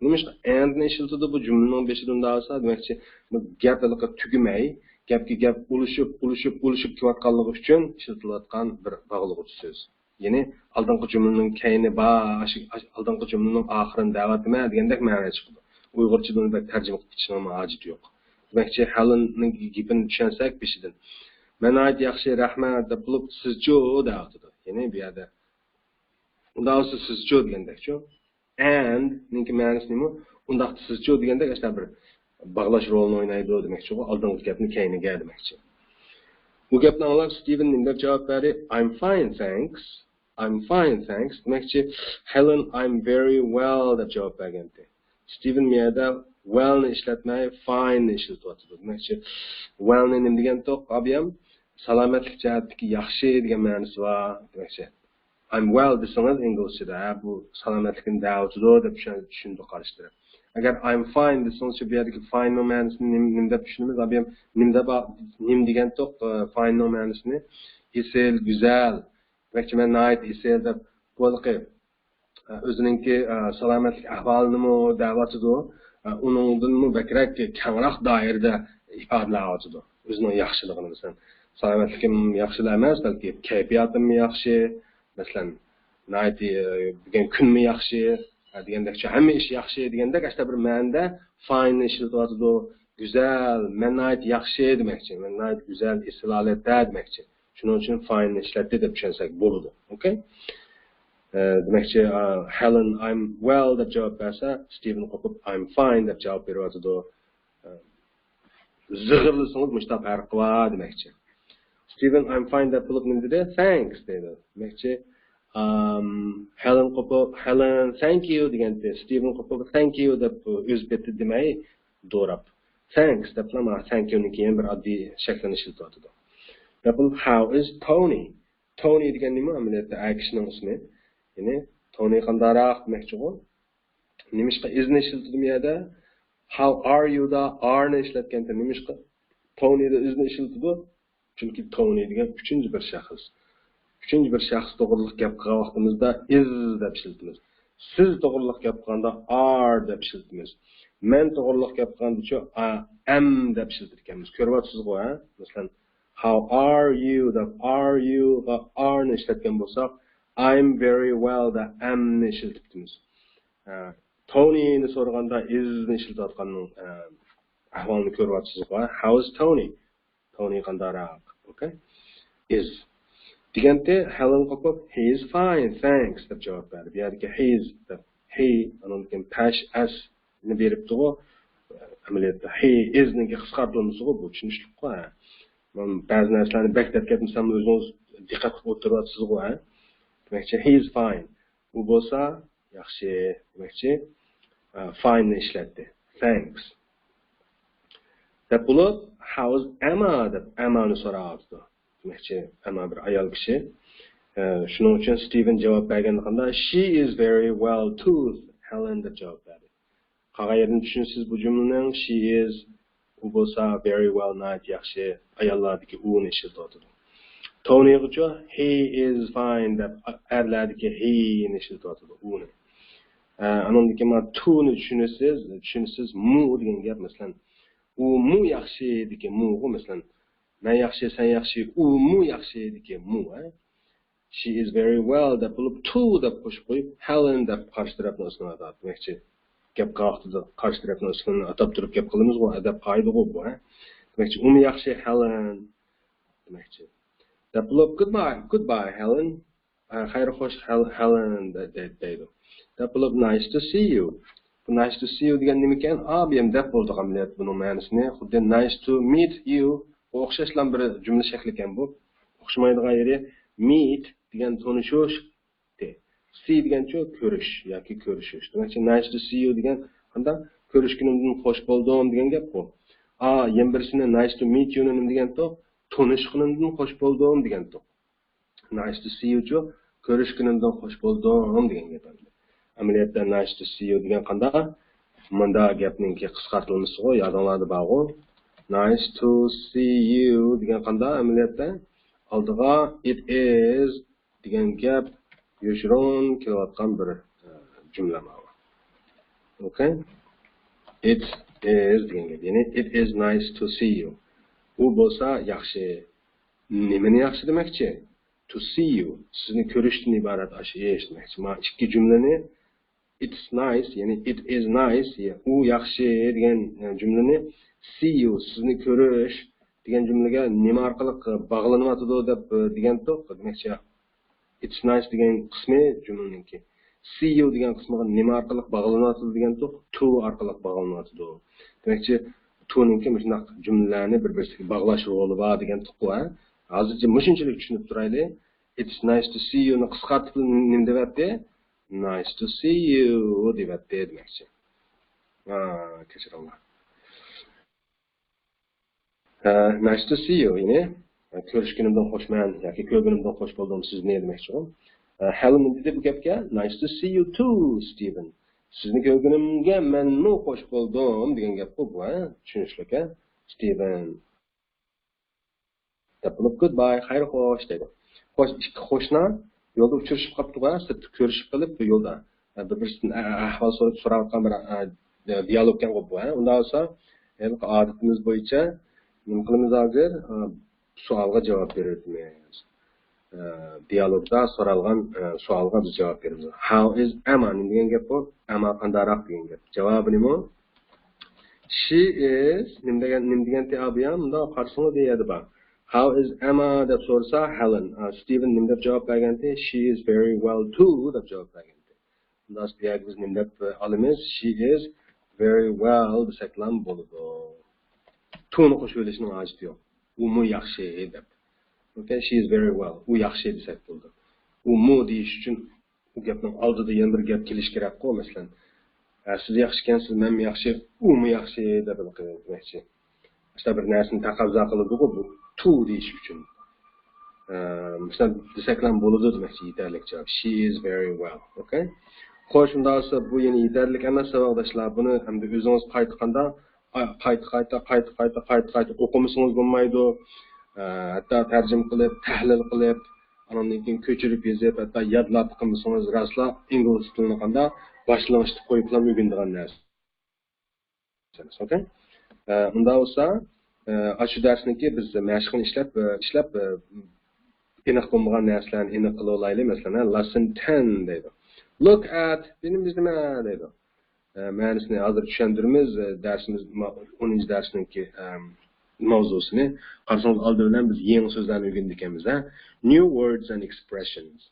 نېمىشقا and نى ئىشلىتىدۇ بۇ جۈملىنىڭ بېشىدا ئۇنداق بولسا؟ دېمەكچى، بۇ گەپ ھېلىقى تۈگىمەي، گەپكە گەپ ئۇلىشىپ، ئۇلىشىپ، ئۇلىشىپ كېلىۋاتقانلىقى ئۈچۈن ئىشلىتىلىۋاتقان بىر باغلىغۇچ سۆز. يەنى ئالدىنقى جۈملىنىڭ كەينى بار، ئاشۇ، ئاشۇ ئالدىنقى جۈملىنىڭ ئاخىرىنى دەۋاتىمەن دېگەندەك مەنە چىقىدۇ. ئۇيغۇرچىدا ئۇنى بەك تەرجىمە قىلىپ كېتىشنىڭمۇ ھاجىتى يوق. دېمەكچى، ھېلېننىڭ گېپىنى چۈشەنسەك بېشىدىن، مەن ناھايىتى ياخشى، رەھمەت دەپ بولۇپ، سىزچۇ دەۋاتىدۇ. يەنى بۇ يەردە ئۇنداق بولسا سىزچۇ دېگەندەكچۇ. And نىڭكى مەنىسى نېمە؟ ئۇنداقتا سىزچۇ دېگەندەك ئەسلى بىر باغلاش رولىنى ئوينايدۇ دېمەكچىغۇ. ئالدىنقى گەپنى كەينىگە دېمەكچى. بۇ گەپنى ئاڭلاپ ستىۋېن نېمە دەپ جاۋاب بەردى؟ I'm fine, thanks. I'm fine, thanks. دېمەكچى، ھېلېن، I'm very well دەپ جاۋاب بەرگەنتى. ستىۋېن مۇ يەردە well نى ئىشلەتمەي fine نى ئىشلىتىۋاتىدۇ. دېمەكچى، well نى نېمە دېگەنتۇق، ئابىيام؟ سالامەتلىك جەھەتتىكى ياخشى دېگەن مەنىسى بار. دېمەكچى، I'm well دېسىڭىز ئىنگلىزچىدا، ھە، بۇ سالامەتلىكىنى دەۋاتىدۇ دەپ چۈشەن-، چۈشىنىدۇ قارشى تەرەپ. ئەگەر I'm fine دېسىڭىزچە، بۇ يەردىكى fine نىڭ مەنىسىنى نېمە، نېمە دەپ چۈشىنىمىز؟ ئابىيام نېمە دەپ، نېمە دېگەنتۇق، ئە، fine نىڭ مەنىسىنى؟ ئېسىل، گۈزەل. دېمەكچى، مەن ناھايىتى ئېسىل دەپ، بۇ ھېلىقى، ئە، ئۆزىنىڭكى، ئە، سالامەتلىك ئەھۋالىنىمۇ دەۋاتىدۇ. ئە، ئۇنىڭدىنمۇ بەكرەك كەڭرەك دائىرىدە ئىپادىلەۋاتىدۇ. ئۆزىنىڭ ياخشىلىقىنى، مەسىلەن، سالامەتلىكىم ياخشىلا ئەمەس، بەلكى كەيپىياتىممۇ ياخشى، مەسىلەن، ناھايىتى، ئە، بۈگۈن كۈنمۇ ياخشى، ھە، دېگەندەكچە، ھەممە ئىش ياخشى دېگەندەك، ئاشۇنداق بىر مەنىدە fine نى ئىشلىتىۋاتىدۇ. گۈزەل، مەن ناھايىتى ياخشى دېمەكچى، مەن ناھايىتى گۈزەل، ئېسىل ھالەتتە دېمەكچى. شۇنىڭ ئۈچۈن fine نى ئىشلەتتى دەپ چۈشەنسەك بولىدۇ. ئوكەي؟ ئە، دېمەكچى، ئە، ھېلېن، I'm well دەپ جاۋاب بەرسە، ستىۋېن قوپۇپ، I'm fine دەپ جاۋاب بېرىۋاتىدۇ. ئە، زىغىرلىسىڭىز مۇشۇنداق پەرقى بار دېمەكچى. ستىۋېن، I'm fine دەپ بولۇپ نېمە دېدى؟ Thanks دەيدۇ. دېمەكچى، ئام، ھېلېن قوپۇپ، ھېلېن، thank you دېگەنتى. ستىۋېن قوپۇپ، thank you دەپ ئۆزى پېتى دېمەي، دوراپ. Thanks دەپلا مانا thank you نىڭ كېيىن بىر ئاددىي شەكلىنى ئىشلىتىۋاتىدۇ. دەپ بولۇپ، How is Tony? تونى دېگەن نېمە؟ ئەمەلىيەتتە ئەر كىشىنىڭ ئىسمى. يەنى تونى قانداقراق دېمەكچىغۇ. نېمىشقا is نى ئىشلىتىدۇ بۇ يەردە؟ How are you دا are نى ئىشلەتكەنتى. نېمىشقا؟ تونى دا is نى ئىشلىتىدۇ. چۈنكى تونى دېگەن ئۈچىنچى بىر شەخس. ئۈچىنچى بىر شەخس توغرىلىق گەپ قىلغان ۋاقتىمىزدا is دەپ ئىشلىتىمىز. سىز توغرىلىق گەپ قىلغاندا are دەپ ئىشلىتىمىز. مەن توغرىلىق گەپ قىلغاندىچۇ، I am دەپ ئىشلىتىدىكەنمىز. كۆرۈۋاتىسىزغۇ، ھە؟ مەسىلەن، How are you دەپ are you غا are نى ئىشلەتكەن بولساق، I'm very well دا am نى ئىشلىتىپتىمىز. ئە، تونى نى سورىغاندا is نى ئىشلىتىۋاتقاننىڭ، ئە، ئەھۋالىنى كۆرۈۋاتىسىزغۇ. How is Tony؟ تونى قانداقراق؟ Okay. Is. دېگەنتى ھېلېن قوپۇپ، he is fine, thanks دەپ جاۋاب بەردى. بۇ يەردىكى he is دەپ he، ئاندىن كېيىن پەش s نى بېرىپتىغۇ. ئەمەلىيەتتە he is نىڭكى قىسقارتىلمىسىغۇ، بۇ چۈشىنىشلىكقۇ. مەن بەزى نەرسىلەرنى بەك دەپ كەتمىسەم، ئۆزىڭىز دىققەت قىلىپ ئولتۇرۇۋاتىسىزغۇ، ھە؟ دېمەكچى، he is fine. ئۇ بولسا ياخشى، دېمەكچى، ئە، fine نى ئىشلەتتى. Thanks. دەپ بولۇپ، how is Emma دەپ ئەممانى سوراۋاتىدۇ. دېمەكچى، ئەمما بىر ئايال كىشى. ئە، شۇنىڭ ئۈچۈن ستىۋېن جاۋاب بەرگەندە قانداق، she is very well too، Helen دەپ جاۋاب بەردى. قالغان يېرىنى چۈشىنىسىز بۇ جۈملىنىڭ، she is، ئۇ بولسا very well، ناھايىتى ياخشى، ئاياللاردىكى ئۇنى ئىشلىتىۋاتىدۇ. تونىغىچۇ he is fine دەپ ئەرلەردىكى he نى ئىشلىتىۋاتىدۇ، ئۇنى. ئە، ئانىڭدىن كېيىن مانا to نى چۈشىنىسىز، چۈشىنىسىز، مۇ دېگەن گەپ، مەسىلەن، ئۇمۇ ياخشىدىكى مۇغۇ، مەسىلەن، مەن ياخشى، سەن ياخشى، ئۇمۇ ياخشىدىكى مۇ، ھە؟ She is very well دەپ بولۇپ، to دەپ قوشۇپ قويۇپ، Helen دەپ قارشى تەرەپنىڭ ئىسمىنى ئاتاپ. دېمەكچى، گەپ قىلغان ۋاقتىدا قارشى تەرەپنىڭ ئىسمىنى ئاتاپ تۇرۇپ گەپ قىلىمىزغۇ، ئەدەپ قائىدىغۇ بۇ، ھە؟ دېمەكچى، ئۇمۇ ياخشى، Helen. دېمەكچى. دەپ بولۇپ، goodbye, goodbye, Helen. ئە، خەير خوش، Hel-، Helen دە-، دە-، دەيدۇ. دەپ بولۇپ، nice to see you. بۇ nice to see you دېگەن نېمىكەن؟ ئا، بۇ يەم دەپ بولدۇق ئەمەلىيەتتە بۇنىڭ مەنىسىنى. خۇددى nice to meet you. بۇ ئوخشاشلا بىر جۈملە شەكلىكەن بۇ. ئوخشىمايدىغان يېرى meet دېگەن تونۇشۇش، see دېگەنچۇ كۆرۈش ياكى كۆرۈشۈش. دېمەكچى، nice to see you دېگەن قانداق؟ كۆرۈشكىنىمدىن خوش بولدۇم دېگەن گەپ بۇ. ئا، يەنە بىرسىنى nice to meet you نى نېمە دېگەنتۇق؟ تونۇشقىنىمدىن خوش بولدۇم دېگەنتۇق. Nice to see you چۇ، كۆرۈشكىنىمدىن خوش بولدۇم دېگەن گەپ ئەمدى. ئەمەلىيەتتە nice to see you دېگەن قانداق؟ مۇندا گەپنىڭكى قىسقارتىلمىسىغۇ، يادىڭلاردا بارغۇ. Nice to see you دېگەن قانداق ئەمەلىيەتتە؟ ئالدىغا it is دېگەن گەپ يوشۇرۇن كېلىۋاتقان بىر، ئە، جۈملە ماۋۇ. Okay. It is دېگەن گەپ. يەنى it is nice to see you. ئۇ بولسا ياخشى. نېمىنى ياخشى دېمەكچى؟ To see you. سىزنى كۆرۈشتىن ئىبارەت ئاشۇ ئىش دېمەكچى. مانا ئىككى جۈملىنى it's nice، يەنى it is nice، يە-، ئۇ ياخشى دېگەن، ئە، جۈملىنى see you، سىزنى كۆرۈش دېگەن جۈملىگە نېمە ئارقىلىق باغلىنىۋاتىدۇ دەپ، ئە، دېگەنتۇق. دېمەكچى، it's nice دېگەن قىسمى جۈملىنىڭكى. See you دېگەن قىسمىغا نېمە ئارقىلىق باغلىنىۋاتىدۇ دېگەنتۇق؟ To ئارقىلىق باغلىنىۋاتىدۇ. دېمەكچى، to نىڭكى مۇشۇنداق جۈملىلەرنى بىر-بىرسىگە باغلاش رولى بار دېگەنتۇققۇ، ھە؟ ھازىرچە مۇشۇنچىلىك چۈشىنىپ تۇرايلى. It's nice to see you نى قىسقارتىپ نېمە دەۋەتتى؟ Nice to see you دەۋەتتى دېمەكچى. ھا، كەچۈرۈڭلار. ھە، nice to see you، يەنى، كۆرۈشكىنىمدىن خۇشمەن ياكى كۆرگىنىمدىن خوش بولدۇم سىزنى دېمەكچىغۇ. ھە، ھېلېن نېمە دېدى بۇ گەپكە؟ Nice to see you too, Stephen. سىزنى كۆرگىنىمگە مەنمۇ خوش بولدۇم دېگەن گەپقۇ بۇ، ھە؟ چۈشىنىشلىك، ھە؟ ستىۋېن. دەپ بولۇپ، goodbye، خەير خوش دەيدۇ. خوش، ئىككى قوشنا يولدا ئۇچرىشىپ قاپتۇغۇ، سىرتتا كۆرۈشۈپ قېلىپ، بۇ يولدا، ئە، بىر-، بىرسىدىن ئە-، ئە-، ئەھۋال سوراپ، سوراۋاتقان بىر، ئە، دىيالوگكەن بۇ، ھە؟ ئۇنداق بولسا، ھېلىقى ئادىتىمىز بويىچە نېمە قىلىمىز ھازىر؟ ئە، سوئالغا جاۋاب بېرىۋېتىمىز. ئە، دىيالوگدا سورالغان، ئە، سوئالغا بىز جاۋاب بېرىمىز. How is Emma؟ نېمە دېگەن گەپ بۇ؟ ئەمما قانداقراق دېگەن گەپ. جاۋابى نېمە؟ She is، نېمە دېگەن، نېمە دېگەن تېئا بۇ يا؟ مۇنداق قارىسىڭىز، دېگەندە بار. How is Emma دەپ سورىسا، ھېلېن، ئا، ستىۋېن نېمە دەپ جاۋاب بەرگەنتى؟ She is very well too دەپ جاۋاب بەرگەنتى. ئۇنداق بۇ يەرگە بىز نېمە دەپ، ئە، ئالىمىز؟ She is very well دېسەكلا بولىدۇ. To نى قوشۇۋېلىشنىڭ ھاجىتى يوق. ئۇمۇ ياخشى دەپ. Okay، she is very well. ئۇ ياخشى دېسەك بولىدۇ. ئۇمۇ دېيىش ئۈچۈن ئۇ گەپنىڭ ئالدىدا يەنە بىر گەپ كېلىشى كېرەكقۇ، مەسىلەن، ھە، سىز ياخشىكەنسىز، مەنمۇ ياخشى، ئۇمۇ ياخشى دەپ دېمەكچى. ئاشۇنداق بىر نەرسىنى تەقەززا قىلىدىغۇ بۇ to دېيىش ئۈچۈن. ئە، مەسىلەن، دېسەكلا بولىدۇ دېمەكچى، يېتەرلىك جاۋاب. She is very well. Okay. خوش، ئۇنداق بولسا بۇ يەنە يېتەرلىك ئەمەس، ساۋاقداشلار. بۇنى ئەمدى ئۆزىڭىز قايتا قايتا، قايتا قايتا، قايتا قايتا، قايتا قايتا ئوقۇمىسىڭىز بولمايدۇ. ئە، ھەتتا تەرجىمە قىلىپ، تەھلىل قىلىپ، ئانان كېيىن كۆچۈرۈپ يېزىپ، ھەتتا يادلاپ قىلمىسىڭىز، راستلا ئىنگلىز تىلىنى قانداق باشلانغۇچ قويۇپلا ئۆگىنىدىغان نەرسە. Okay. ئە، ئۇنداق بولسا، ئاشۇ دەرسنىكى بىز مەشىقنى ئىشلەپ، ئىشلەپ، ئېنىق بولمىغان نەرسىلەرنى ئېنىق قىلىۋالايلى. مەسىلەن، lesson ten دەيدۇ. Look at، بىنىمىز نېمە دەيدۇ. مەنىسىنى ھازىر چۈشەندۈرىمىز. دەرسىمىز، ئونىنچى دەرسنىڭكى ماۋزۇسىنى. قارىسىڭىز، ئالدى بىلەن بىز يېڭى سۆزلەرنى ئۆگىنىدىكەنمىز، ھە؟ New words and expressions.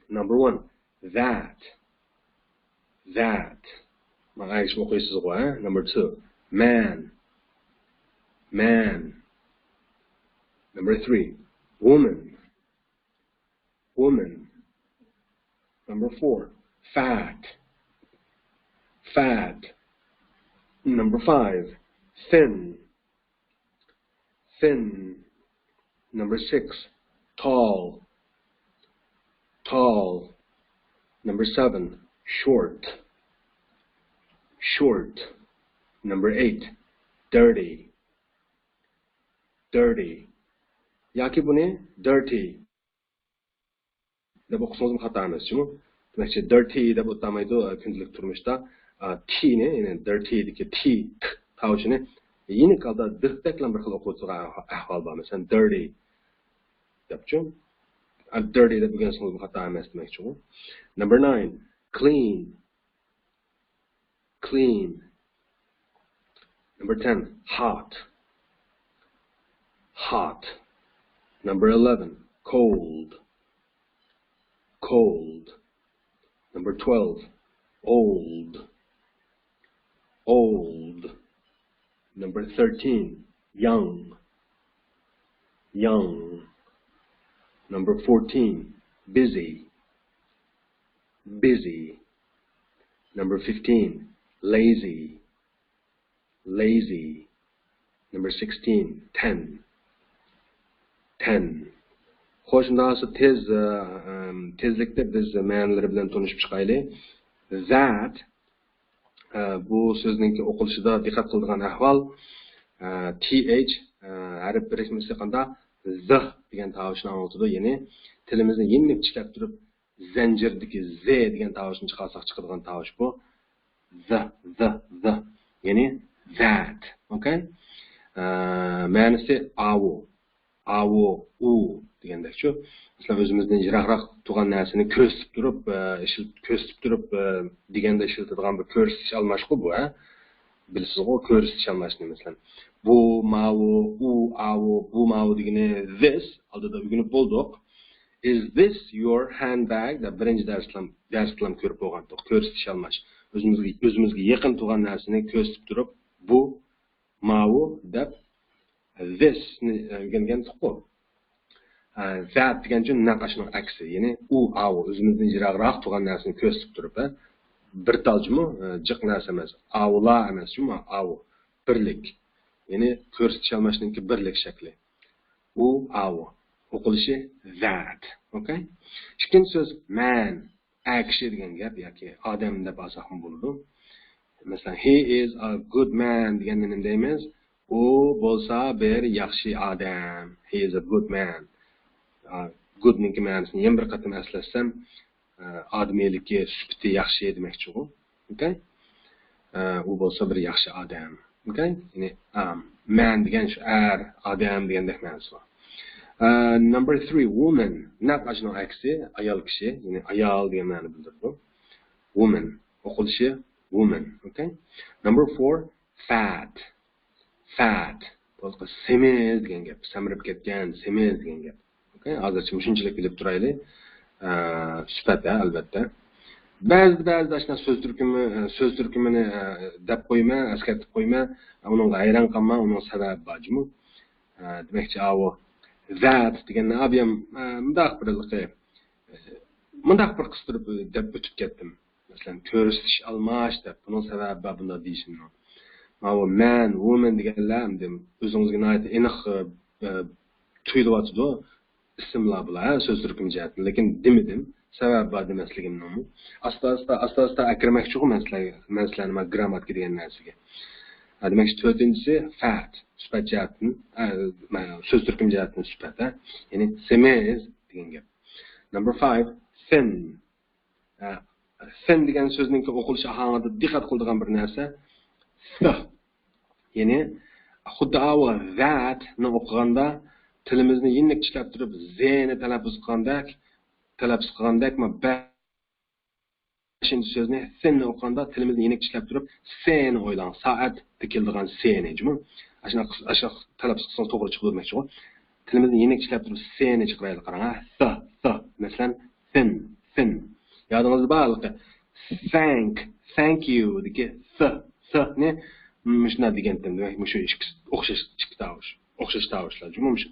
Number one, that. That. ماڭا ئەگىشىپ ئوقۇيسىزغۇ، ھە؟ Number two, man. Man. Number three, woman. Woman. Number four, fat. Fat. Number five, thin. Thin. Number six, tall. Tall. Number seven, short. Short. Number eight, dirty. Dirty. ياكى بۇنى dirty دەپ ئوقۇسىڭىزمۇ خاتا ئەمەس، جۇمۇ. دېمەكچى، dirty دەپ ئاتالمايدۇ، كۈندىلىك تۇرمۇشتا. تىنى، يەنى dirty دىكى تى، ت تاۋۇشىنى يېنىك ھالدا دىردەكلا بىر خىل ئوقۇۋېتىدىغان ئەھۋال بار. مەسىلەن، dirty دەپچۇ. Dirty دەپ ئۆگەنسىڭىزمۇ خاتا ئەمەس دېمەكچىغۇ. Number nine, clean. Clean. Number ten, hot. Hot. Number eleven, cold. Cold. Number twelve, old. Old. Number thirteen, young. Young. Number fourteen, busy. Busy. Number fifteen, lazy. Lazy. Number sixteen, ten. Ten. خوش، ئۇنداق بولسا تېز، ئە، ئەم، تېزلىكتە بىز مەنىلىرى بىلەن تونۇشۇپ چىقايلى. That، ئە، بۇ سۆزنىڭكى ئوقۇلۇشىدا دىققەت قىلىدىغان ئەھۋال، ئە، تى ئېيچ، ئە، ھەرپ بىرىكمىسى قانداق؟ زى دېگەن تاۋۇشنى ئاڭلىتىدۇ. يەنى تىلىمىزنى يېنىك چىشلەپ تۇرۇپ، زەنجىردىكى زى دېگەن تاۋۇشنى چىقارساق چىقىدىغان تاۋۇش بۇ. زى، زى، زى. يەنى that. ئوكەي؟ ئە، مەنىسى ئاۋۇ. ئاۋۇ، ئۇ دېگەندەكچۇ. مەسىلەن، ئۆزىمىزدىن يىراقراق تۇرغان نەرسىنى كۆرسىتىپ تۇرۇپ، ئە، ئىشلىت-، كۆرسىتىپ تۇرۇپ، ئە، دېگەندە ئىشلىتىدىغان بىر كۆرسىتىش ئالماشقۇ بۇ، ھە؟ بىلىسىزغۇ، كۆرسىتىش ئالماشنى، مەسىلەن. بۇ ماۋۇ، ئۇ ئاۋۇ، بۇ ماۋۇ دېگىنى this، ئالدىدا ئۆگىنىپ بولدۇق. Is this your handbag؟ دەپ بىرىنچى دەرستىلا، دەرستىلا كۆرۈپ بولغانتۇق. كۆرسىتىش ئالماش. ئۆزىمىزگە، ئۆزىمىزگە يېقىن تۇرغان نەرسىنى كۆرسىتىپ تۇرۇپ، بۇ، ماۋۇ دەپ، this نى ئۆگەنگەنتۇققۇ. ئە، that دېگەنچۇ نەق ئاشۇنىڭ ئەكسى. يەنى ئۇ، ئاۋۇ، ئۆزىمىزدىن يىراقراق تۇرغان نەرسىنى كۆرسىتىپ تۇرۇپ، ھە؟ بىر تال جۇمۇ، ئە، جىق نەرسە ئەمەس. ئاۋۇلا ئەمەس جۇمۇ، ئاۋۇ. بىرلىك. يەنى كۆرسىتىش ئالماشنىڭكى بىرلىك شەكلى. ئۇ، ئاۋۇ. ئوقۇلۇشى that. ئوكەي؟ ئىككىنچى سۆز man. ئەر كىشى دېگەن گەپ ياكى ئادەم دەپ ئالساقمۇ بولىدۇ. مەسىلەن، he is a good man دېگەندە نېمە دەيمىز؟ ئۇ بولسا بىر ياخشى ئادەم. He is a good man. ئا، good نىڭكى مەنىسىنى يەنە بىر قېتىم ئەسلەتسەم، ئا، ئادىمىيلىكى، سۈپىتى ياخشى دېمەكچىغۇ. ئوكەي؟ ئا، ئۇ بولسا بىر ياخشى ئادەم. ئوكەي؟ يەنى، ئام، man دېگەن شۇ ئەر، ئادەم دېگەندەك مەنىسى بار. ئا، number three, woman. نەق ئاشۇنىڭ ئەكسى، ئايال كىشى. يەنى ئايال دېگەن مەنىنى بىلدۈرىدۇ. Woman. ئوقۇلۇشى woman. ئوكەي؟ Number four, fat. Fat. بولسا سېمىز دېگەن گەپ. سەمرىپ كەتكەن، سېمىز دېگەن گەپ. ئوكەي، ھازىرچە مۇشۇنچىلىك بىلىپ تۇرايلى. ئە، سۈپەت، ھە، ئەلۋەتتە. بەزىدە، بەزىدە ئاشۇنداق سۆز تۈركۈمى، ئە، سۆز تۈركۈمىنى، ئە، دەپ قويىمەن، ئەسكەرتىپ قويىمەن. ئۇنىڭغا ھەيران قالماڭ، ئۇنىڭ سەۋەبى بار جۇمۇ. ئە، دېمەكچى، ئاۋۇ that دېگەننى ئابىيام، ئە، مۇنداق بىر ھېلىقى، ئە، مۇنداق بىر قىستۇرۇپ دەپ ئۆتۈپ كەتتىم. مەسىلەن، كۆرسىتىش ئالماش دەپ، بۇنىڭ سەۋەبى بار بۇنداق دېيىشىمنىڭ. ماۋۇ man، woman دېگەنلەر ئەمدى ئۆزىڭىزگە ناھايىتى ئېنىق، ئە، ئە، تۇيۇلۇۋاتىدۇ. ئىسىملار بۇلار، ھە، سۆز تۈركۈم جەھەتتىن. لېكىن دېمىدىم. سەۋەبى بار دېمەسلىكىمنىڭمۇ. ئاستا-ئاستا، ئاستا-ئاستا ئەكىرمەكچىغۇ مەن سىلەرگە، مەن سىلەرنى مانا گرامماتىكا دېگەن نەرسىگە. ھە، دېمەكچى، تۆتىنچىسى فەت، سۈپەت جەھەتتىن، ھە، سۆز تۈركۈم جەھەتتىن سۈپەت، ھە. يەنى سېمىز دېگەن گەپ. Number five, thin. ھە، thin دېگەن سۆزنىڭكى ئوقۇلۇش ئاھاڭىدا دىققەت قىلىدىغان بىر نەرسە، th. يەنى خۇددى ئاۋۇ that نى ئوقۇغاندا تىلىمىزنى يېنىك چىشلەپ تۇرۇپ، the نى تەلەپپۇز قىلغاندەك، تەلەپپۇز قىلغاندەك، ما بەشىنچى سۆزنى، سىننى ئوقۇغاندا تىلىمىزنى يېنىك چىشلەپ تۇرۇپ، سېنى ئويلاڭ. سائەتتە كېلىدىغان سېنى، جۇمۇ. ئاشۇنداق، ئاشۇنداق تەلەپپۇز قىلسىڭىز توغرا چىقىدۇ دېمەكچىغۇ. تىلىمىزنى يېنىك چىشلەپ تۇرۇپ، سېنى چىقىرايلى، قاراڭ، ھە. س، س. مەسىلەن، سىن، سىن. يادىڭىزدا بار ھېلىقى thank، thank you دىكى س، س نى مۇشۇنداق دېگەنتىم، دېمەك، مۇشۇ ئىككىسى ئوخشاش، ئىككى تاۋۇش، ئوخشاش تاۋۇشلار. جۇمۇ مۇشۇ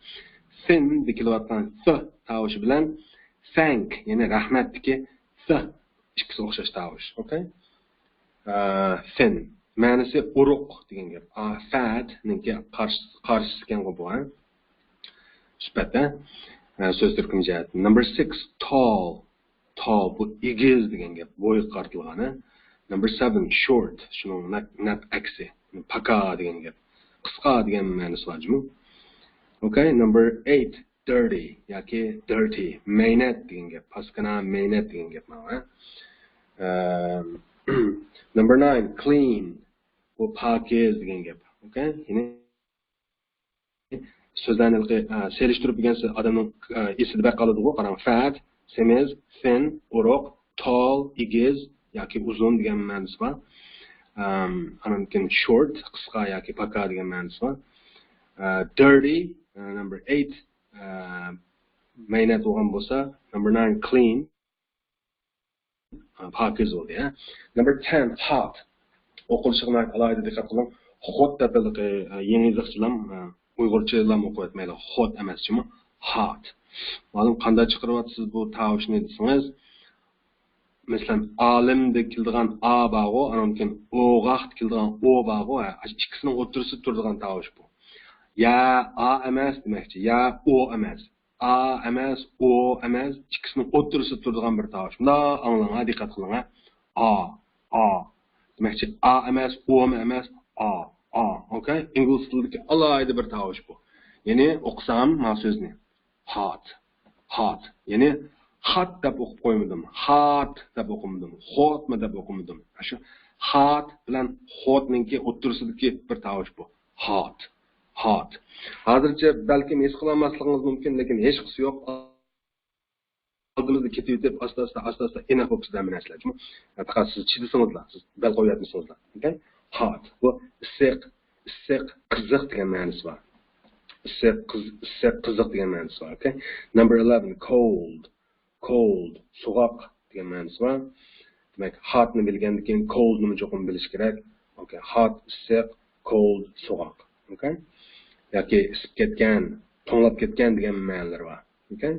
سىن دېكىلىۋاتقان س تاۋۇشى بىلەن thank، يەنى رەھمەتتىكى س ئىككىسى ئوخشاش تاۋۇش. ئوكەي؟ ئە، سىن. مەنىسى ئۇرۇق دېگەن گەپ. ئا، فەت نىڭكى قارشى، قارشىسى ئىكەنغۇ بۇ، ھە؟ سۈپەت، ھە؟ ئە، سۆز تۈركۈم جەھەتتىن. Number six، tall. Tall، بۇ ئېگىز دېگەن گەپ. بويغا قارىتىلغان، ھە؟ Number seven، short. شۇنىڭ نەق، نەق ئەكسى. پاكا دېگەن گەپ. قىسقا دېگەن مەنىسى بار جۇمۇ. ئوكەي، number eight، dirty ياكى dirty، مەينەت دېگەن گەپ، پاسكىنا، مەينەت دېگەن گەپ مانا. ئەم، number nine، clean، بۇ پاكىز دېگەن گەپ. ئوكەي، يەنى سۆزلەرنى ھېلىقى، ئە، سېلىشتۇرۇپ ئۆگەنسە ئادەمنىڭ، ئە، ئېسىدە بەك قالىدىغۇ. قاراڭ، fat، سېمىز، thin، ئۇرۇق، tall، ئېگىز ياكى ئۇزۇن دېگەن مەنىسى بار. ئەم، ئاندىن كېيىن short، قىسقا ياكى پاكا دېگەن مەنىسى بار. ئە، dirty، ئە، number eight، ئە، مەينەت بولغان بولسا، number nine، clean، ئە، پاكىز بولدى، ھە. Number ten، hot. ئوقۇلۇشىغا ناھايىتى ئالاھىدە دىققەت قىلىڭ. Hot دەپ ھېلىقى، ئە، يېڭى يېزىقچىلام، ئە، ئۇيغۇرچىلام ئوقۇۋەتمەيلى. Hot ئەمەس، جۇمۇ. Hot. مۇئەللىم، قانداق چىقىرىۋاتىسىز بۇ تاۋۇشنى دېسىڭىز، مەسىلەن، ئالىمدە كېلىدىغان ئا بارغۇ، ئاندىن كېيىن ئوغاقتا كېلىدىغان ئو بارغۇ، ھە، ئىككىسىنىڭ ئوتتۇرىسىدا تۇرىدىغان تاۋۇش بۇ. يا ئا ئەمەس دېمەكچى، يا ئو ئەمەس. ئا ئەمەس، ئو ئەمەس، ئىككىسىنىڭ ئوتتۇرىسىدا تۇرىدىغان بىر تاۋۇش. مۇنداق ئاڭلاڭ، ھە، دىققەت قىلىڭ، ھە. ئا، ئا. دېمەكچى، ئا ئەمەس، ئومۇ ئەمەس، ئا، ئا. ئوكەي؟ ئىنگلىز تىلىدىكى ئالاھىدە بىر تاۋۇش بۇ. يەنى ئوقۇسام، ما سۆزنى. Hot، hot. يەنى hot دەپ ئوقۇپ قويمىدىم. Hot دەپ ئوقۇمىدىم. Hotمۇ دەپ ئوقۇمىدىم. شۇ hot بىلەن hotنىڭكى ئوتتۇرىسىدىكى بىر تاۋۇش بۇ. Hot، hot. ھازىرچە بەلكىم ھېس قىلالماسلىقىڭىز مۇمكىن، لېكىن ھېچقىسى يوق. ئالدىمىزدا كېتىۋېتىپ، ئاستا-ئاستا، ئاستا-ئاستا ئېنىق بولۇپ كېتىدۇ ھەممە نەرسىلەر. پەقەت سىز چىدىسىڭىزلا، سىز بەل قويۇۋەتمىسىڭىزلا. ئوكەي؟ Hot. بۇ ئىسسىق، ئىسسىق، قىزىق دېگەن مەنىسى بار. ئىسسىق، قىز-، ئىسسىق، قىزىق دېگەن مەنىسى بار. ئوكەي؟ Number eleven، cold. Cold، سوغۇق دېگەن مەنىسى بار. دېمەك، hotنى بىلگەندىن كېيىن coldنىمۇ چوقۇم بىلىش كېرەك. ئوكەي، hot، ئىسسىق، cold، سوغۇق. ئوكەي؟ ياكى ئىسسىپ كەتكەن، توڭلاپ كەتكەن دېگەن مەنىلىرى بار. ئوكەي؟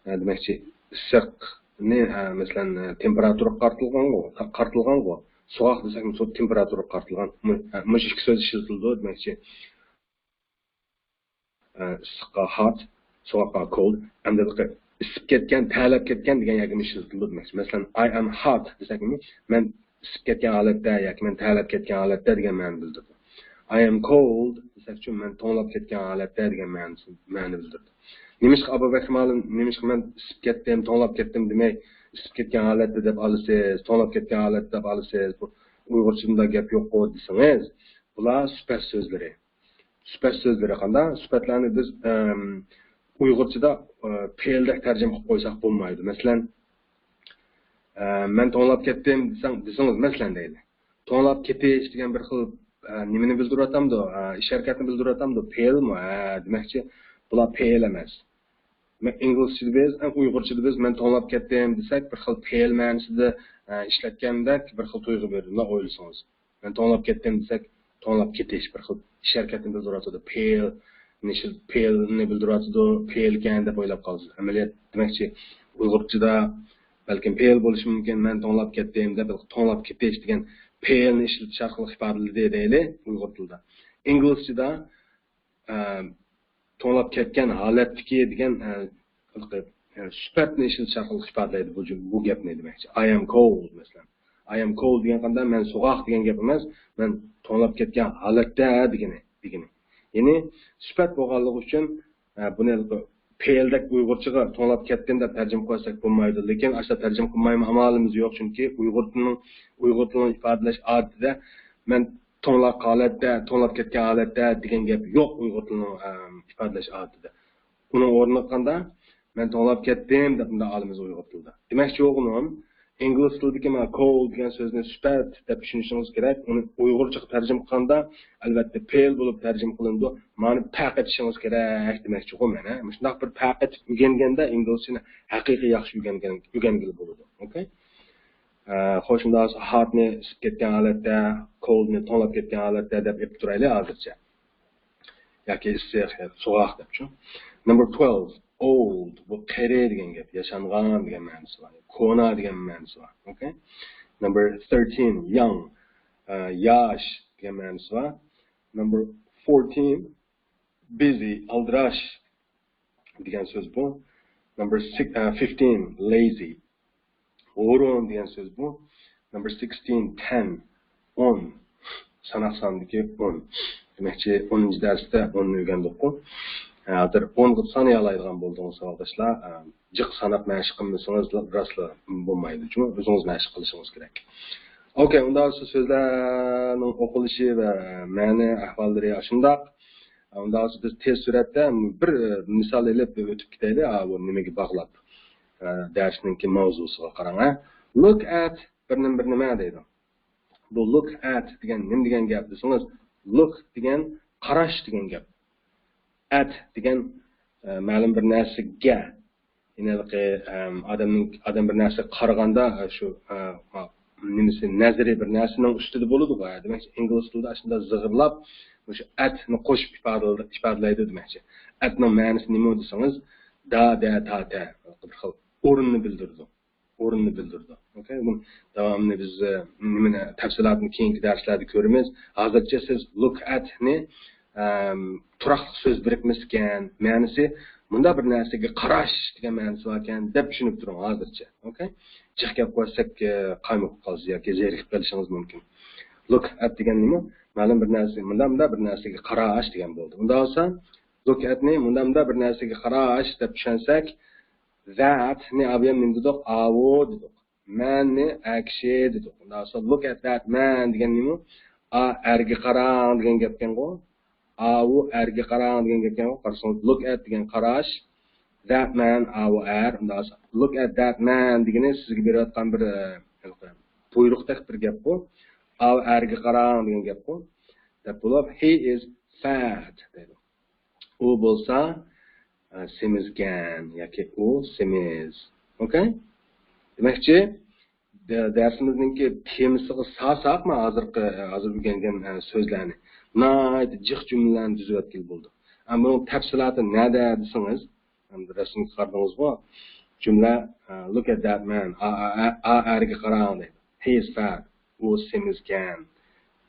ئە، دېمەكچى، ئىسسىقنى، ئە، مەسىلەن، ئە، تېمپېراتۇرىغا قارىتىلغانغۇ، قارىتىلغانغۇ. سوغۇق دېسەك، مۇشۇ تېمپېراتۇرىغا قارىتىلغان. مۇ-، ئە، مۇشۇ ئىككى سۆز ئىشلىتىلىدۇ، دېمەكچى. ئە، ئىسسىققا hot، سوغۇققا cold، ئەمدى بۇ ئىسسىپ كەتكەن، تەرلەپ كەتكەن دېگەن يەرگىمۇ ئىشلىتىلىدۇ دېمەكچى. مەسىلەن، I am hot دېسەكمۇ، مەن ئىسسىپ كەتكەن ھالەتتە ياكى مەن تەرلەپ كەتكەن ھالەتتە دېگەن مەنىنى بىلدۈرىدۇ. I am cold دېسەكچۇ، مەن توڭلاپ كەتكەن ھالەتتە دېگەن مەنىسى، مەنىنى بىلدۈرىدۇ. نېمىشقا ئابۇبەكرىم ئالىم، نېمىشقا مەن ئىسسىپ كەتتىم، توڭلاپ كەتتىم دېمەي، ئىسسىپ كەتكەن ھالەتتە دەپ ئالىسىز، توڭلاپ كەتكەن ھالەتتە دەپ ئالىسىز، بۇ ئۇيغۇرچىدا گەپ يوققۇ دېسىڭىز، بۇلار سۈپەت سۆزلىرى. سۈپەت سۆزلىرى قانداق؟ سۈپەتلەرنى بىز، ئەم، ئۇيغۇرچىدا، ئە، پېئىلدەك تەرجىمە قىلىپ قويساق بولمايدۇ. مەسىلەن، ئە، مەن توڭلاپ كەتتىم دېسەڭ، دېسىڭىز، مەسىلەن دەيلى. توڭلاپ كېتىش دېگەن بىر خىل، ئە، نېمىنى بىلدۈرۈۋاتامدۇ؟ ئە، ئىش ھەرىكەتنى بىلدۈرۈۋاتامدۇ؟ پېئىلمۇ؟ ھە، دېمەكچى، بۇلار پېئىل ئەمەس. مە-، ئىنگلىزچىدە بىز، ئە، ئۇيغۇرچىدا بىز مەن توڭلاپ كەتتىم دېسەك، بىر خىل پېئىل مەنىسىدە، ئە، ئىشلەتكەندەك بىر خىل تۇيغۇ بېرىدۇ، ئويلىسىڭىز. مەن توڭلاپ كەتتىم دېسەك، توڭلاپ كېتىش بىر خىل ئىش ھەرىكەتنى بىلدۈرۈۋاتىدۇ. پېئىل، نېشىل-، پېئىلنى بىلدۈرۈۋاتىدۇ، پېئىلكەن دەپ ئويلاپ قالىسىز. ئەمەلىيەت دېمەكچى، ئۇيغۇرچىدا بەلكىم پېئىل بولۇشى مۇمكىن، مەن توڭلاپ كەتتىم دەپ، توڭلاپ كېتىش دېگەن پېئىلنى ئىشلىتىش ئارقىلىق ئىپادىلىدى دەيلى ئۇيغۇر تىلىدا. ئىنگلىزچىدا، ئە، توڭلاپ كەتكەن ھالەتتىكى دېگەن، ئە، ھېلىقى، ئە، سۈپەتنى ئىشلىتىش ئارقىلىق ئىپادىلەيدۇ بۇ جۈم-، بۇ گەپنى دېمەكچى. I am cold، مەسىلەن. I am cold دېگەن قانداق؟ مەن سوغۇق دېگەن گەپ ئەمەس، مەن توڭلاپ كەتكەن ھالەتتە دېگىنى، دېگىنى. يەنى سۈپەت بولغانلىقى ئۈچۈن، ئە، بۇنى پېئىلدەك ئۇيغۇرچىغا توڭلاپ كەتتىم دەپ تەرجىمە قىلساق بولمايدۇ. لېكىن ئاشۇنداق تەرجىمە قىلمايمۇ ئامالىمىز يوق، چۈنكى ئۇيغۇر تىلىنىڭ، ئۇيغۇر تىلىنىڭ ئىپادىلەش ئادىتىدە مەن توڭلاق ھالەتتە، توڭلاپ كەتكەن ھالەتتە دېگەن گەپ يوق ئۇيغۇر تىلىنىڭ، ئەم، ئىپادىلەش ئادىتىدە. ئۇنىڭ ئورنىغا قانداق، مەن توڭلاپ كەتتىم دەپ مۇنداق ئالىمىز ئۇيغۇر تىلىدا. دېمەكچى بولغىنىم، ئىنگلىز تىلىدىكى مانا cold دېگەن سۆزنى سۈپەت دەپ چۈشىنىشىڭىز كېرەك. ئۇنى ئۇيغۇرچىغا تەرجىمە قىلغاندا، ئەلۋەتتە پېئىل بولۇپ تەرجىمە قىلىنىدۇ. مانا پەق ئېتىشىڭىز كېرەك دېمەكچىغۇ مەن. مۇشۇنداق بىر پەق ئېتىپ ئۆگەنگەندە ئىنگلىزچىنى ھەقىقىي ياخشى ئۆگەنگەن، ئۆگەنگىلى بولىدۇ. ئوكەي؟ ئە، خوش، ئۇنداق بولسا hot نى ئىسسىپ كەتكەن ھالەتتە، cold نى توڭلاپ كەتكەن ھالەتتە دەپ ئېلىپ تۇرايلى ھازىرچە. ياكى ئىسسىق، ياكى سوغۇق دەپچۇ. Number twelve، old، بۇ قېرى دېگەن گەپ، ياشانغان دېگەن مەنىسى بار. كونا دېگەن مەنىسى بار. ئوكەي؟ Number thirteen، young، ئە، ياش دېگەن مەنىسى بار. Number fourteen، busy، ئالدىراش دېگەن سۆز بۇ. Number six، ئە، fifteen، lazy، ھۇرۇن دېگەن سۆز بۇ. Number sixteen، ten، ئون. ساناق ساندىكى ئون. دېمەكچى، ئونىنچى دەرستە ئوننى ئۆگەندۇققۇ. ھازىر ئونغا سانىيالايدىغان بولدىڭىز، ساۋاقداشلار. جىق ساناپ مەشىق قىلمىسىڭىز، راسلا بولمايدۇ. شۇڭا ئۆزىڭىز مەشىق قىلىشىڭىز كېرەك. ئوكەي، ئۇنداق بولسا سۆزلەرنىڭ ئوقۇلۇشى ۋە مەنە ئەھۋاللىرى ئاشۇنداق. ئۇنداق بولسا بىز تېز سۈرئەتتە بىر مىسال ئېلىپ ئۆتۈپ كېتەيلى. ئا، بۇ نېمىگە باغلاپ؟ ئە، دەرسنىڭكى ماۋزۇسىغا قاراڭ، ھە. Look at بىر نېمە، بىر نېمە دەيدۇ. بۇ look at دېگەن نېمە دېگەن گەپ دېسىڭىز، look دېگەن قاراش دېگەن گەپ. At دېگەن، ئە، مەلۇم بىر نەرسىگە، يەنى ھېلىقى، ئەم، ئادەمنىڭ، ئادەم بىر نەرسىگە قارىغاندا، ئە، شۇ، ئە، نېمىسى، نەزىرى بىر نەرسىنىڭ ئۈستىدە بولىدۇ. دېمەك، ئىنگلىز تىلىدا ئاشۇنداق زىغىرلاپ، مۇشۇ at نى قوشۇپ ئىپادىلە-، ئىپادىلەيدۇ دېمەكچى. At نىڭ مەنىسى نېمە دېسىڭىز، دا، دە، تا، تە، بىر خىل ئورۇننى بىلدۈرىدۇ. ئورۇننى بىلدۈرىدۇ. ئوكەي، بۇ داۋامىنى بىز، ئە، نېمىنى، تەپسىلاتىنى كېيىنكى دەرسلەردە كۆرىمىز. ھازىرچە سىز look at نى، ئەم، تۇراقلىق سۆز بىرىكمىسىكەن، مەنىسى مۇنداق بىر نەرسىگە قاراش دېگەن مەنىسى باركەن دەپ چۈشىنىپ تۇرۇڭ ھازىرچە. ئوكەي؟ جىق گەپ قىلىۋەتسەك، ئە، قايمۇقۇپ قالىسىز ياكى زېرىكىپ قېلىشىڭىز مۇمكىن. Look at دېگەن نېمە؟ مەلۇم بىر نەرسە، مۇنداق، مۇنداق بىر نەرسىگە قاراش دېگەن بولدى. ئۇنداق بولسا، look at نى مۇنداق، مۇنداق بىر نەرسىگە قاراش دەپ چۈشەنسەك، that نى ئابىيان نېمە دېدۇق؟ ئاۋۇ دېدۇق. Man نى ئەر كىشى دېدۇق. ئۇنداق بولسا، look at that man دېگەن نېمە؟ ئا، ئەرگە قاراڭ دېگەن گەپكەنغۇ. ئاۋۇ ئەرگە قاراڭ دېگەن گەپكەنغۇ. قارىسىڭىز، look at دېگەن قاراش، that man، ئاۋۇ ئەر. ئۇنداق بولسا، look at that man دېگىنى سىزگە بېرىۋاتقان بىر، ئە، بۇيرۇقتەك بىر گەپ بۇ. ئاۋۇ ئەرگە قاراڭ دېگەن گەپ بۇ. دەپ بولۇپ، he is fat دەيدۇ. ئۇ بولسا، ئە، سېمىزكەن ياكى ئۇ سېمىز. ئوكەي؟ دېمەكچى، دە-، دەرسىمىزنىڭكى تېمىسىغا سالساق، مانا ھازىرقى، ھازىر ئۆگەنگەن، ئە، سۆزلەرنى، ناھايىتى جىق جۈملىلەرنى تۈزۈۋەتكىلى بولىدۇ. ئەمما بۇنىڭ تەپسىلاتى نەدە دېسىڭىز، ئەمدى رەسىمگە قارىدىڭىزغۇ؟ جۈملە، ئە، look at that man، ئا، ئا، ئا، ئا ئەرگە قاراڭ دەيدۇ. He is fat، ئۇ سېمىزكەن،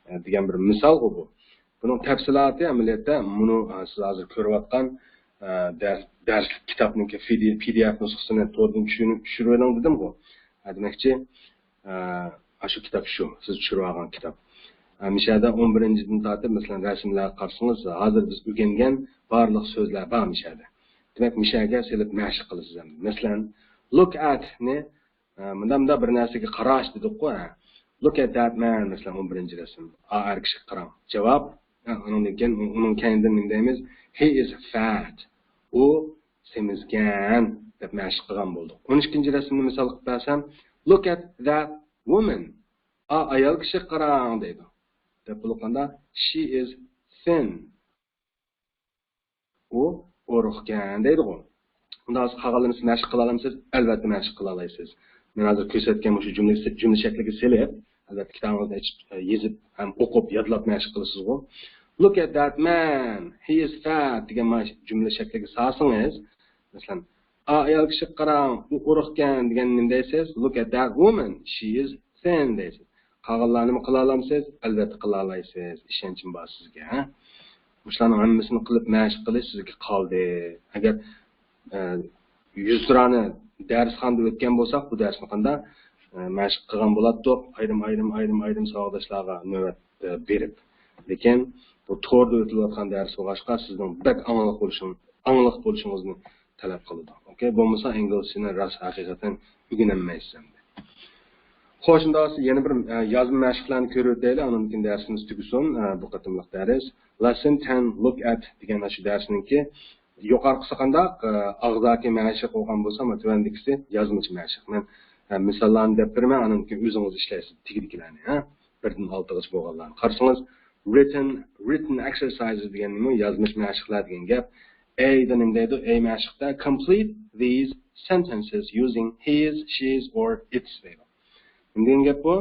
ئە، دېگەن بىر مىسالغۇ بۇ. بۇنىڭ تەپسىلاتى ئەمەلىيەتتە مۇنۇ، ئە، سىز ھازىر كۆرۈۋاتقان، ئە، دەر-، دەرسلىك كىتابنىڭكى پى دى-، پى دى ئېف نۇسخىسىنى توردىن چۈشۈرۈپ، چۈشۈرۈۋېلىڭ دېدىمغۇ. ئە، دېمەكچى، ئە، ئاشۇ كىتاب شۇ، سىز چۈشۈرۈۋالغان كىتاب. ئە، مىشەدە ئون بىرىنچىدىن تارتىپ، مەسىلەن، رەسىملەرگە قارىسىڭىز، ھازىر بىز ئۆگەنگەن بارلىق سۆزلەر بار مىشەدە. دېمەك، مىشەگە سېلىپ مەشىق قىلىسىز ئەمدى. مەسىلەن، look at نى، ئە، مۇنداق، مۇنداق بىر نەرسىگە قاراش دېدۇققۇ، ھە. Look at that man، مەسىلەن، ئون بىرىنچى رەسىم. ئا ئەر كىشىگە قاراڭ. جاۋاب، ھە، ئۇنىڭدىن كېيىن، ئۇنىڭ كەينىدىن نېمە دەيمىز؟ He is fat. ئۇ سېمىزكەن دەپ مەشىق قىلغان بولدۇق. ئون ئىككىنچى رەسىمنى مىسال قىلىپ بەرسەم، look at that woman. ئا ئايال كىشىگە قاراڭ دەيدۇ. دەپ بولغاندا، she is thin. ئۇ ئورۇقكەن دەيدىغۇ. ئۇنداق بولسا قالغانلىرىنى سىز مەشىق قىلالامسىز؟ ئەلۋەتتە مەشىق قىلالايسىز. مەن ھازىر كۆرسەتكەن مۇشۇ جۈملە، جۈملە شەكلىگە سېلىپ، ئەلۋەتتە كىتابىڭىزدا ئېچىپ، يېزىپ ھەم ئوقۇپ، يادلاپ مەشىق قىلىسىزغۇ. Look at that man. He is fat دېگەن مانا جۈملە شەكلىگە سالسىڭىز، مەسىلەن، ئا ئايال كىشىگە قاراڭ، ئۇ ئورۇقكەن دېگەندە نېمە دەيسىز؟ Look at that woman. She is thin دەيسىز. قالغانلارنىمۇ قىلالامسىز؟ ئەلۋەتتە قىلالايسىز. ئىشەنچىم بار سىزگە. مۇشۇلارنىڭ ھەممىسىنى قىلىپ مەشىق قىلىش سىزگە قالدى. ئەگەر، ئە، يۈزتۇرانە دەرسخانىدا ئۆتكەن بولساق، بۇ دەرسنى قانداق، ئە، مەشىق قىلغان بولاتتۇق، ئايرىم، ئايرىم، ئايرىم، ئايرىم ساۋاقداشلارغا نۆۋەت، ئە، بېرىپ. لېكىن بۇ توردا ئۆتۈلۈۋاتقان دەرس بولغاچقا، سىزنىڭ بەك ئاڭلىق بولۇشىڭ-، ئاڭلىق بولۇشىڭىزنى تەلەپ قىلىدۇ. ئوكەي، بولمىسا ئىنگلىزچىنى راست ھەقىقەتەن ئۆگىنەلمەيسىز ئەمدى. خوش، ئۇنداق بولسا يەنە بىر، ئە، يازما مەشىقلەرنى كۆرۈۋېتەيلى، ئانىڭدىن كېيىن دەرسىمىز تۈگىسۇن، ئە، بۇ قېتىملىق دەرس. Lesson ten, look at دېگەن شۇ دەرسنىڭكى يۇقىرىقىسى قانداق؟ ئە، ئاغزاكى مەشىق بولغان بولسا، مانا تۆۋەندىكىسى يازمىچە مەشىق. مەن، ئە، مىساللارنى دەپ بېرىمەن، ئانىڭدىن كېيىن ئۆزىڭىز ئىشلەيسىز تېگىدىكىلەرنى، ھە؟ بىردىن ئالتىغىچە بولغانلارنى. قارىسىڭىز، written, written exercises دېگەن نېمە؟ يازمىچە مەشىقلەر دېگەن گەپ. ئەيدە نېمە دەيدۇ؟ ئەي مەشىقتە complete these sentences using his, she's or its دەيدۇ. نېمە دېگەن گەپ بۇ؟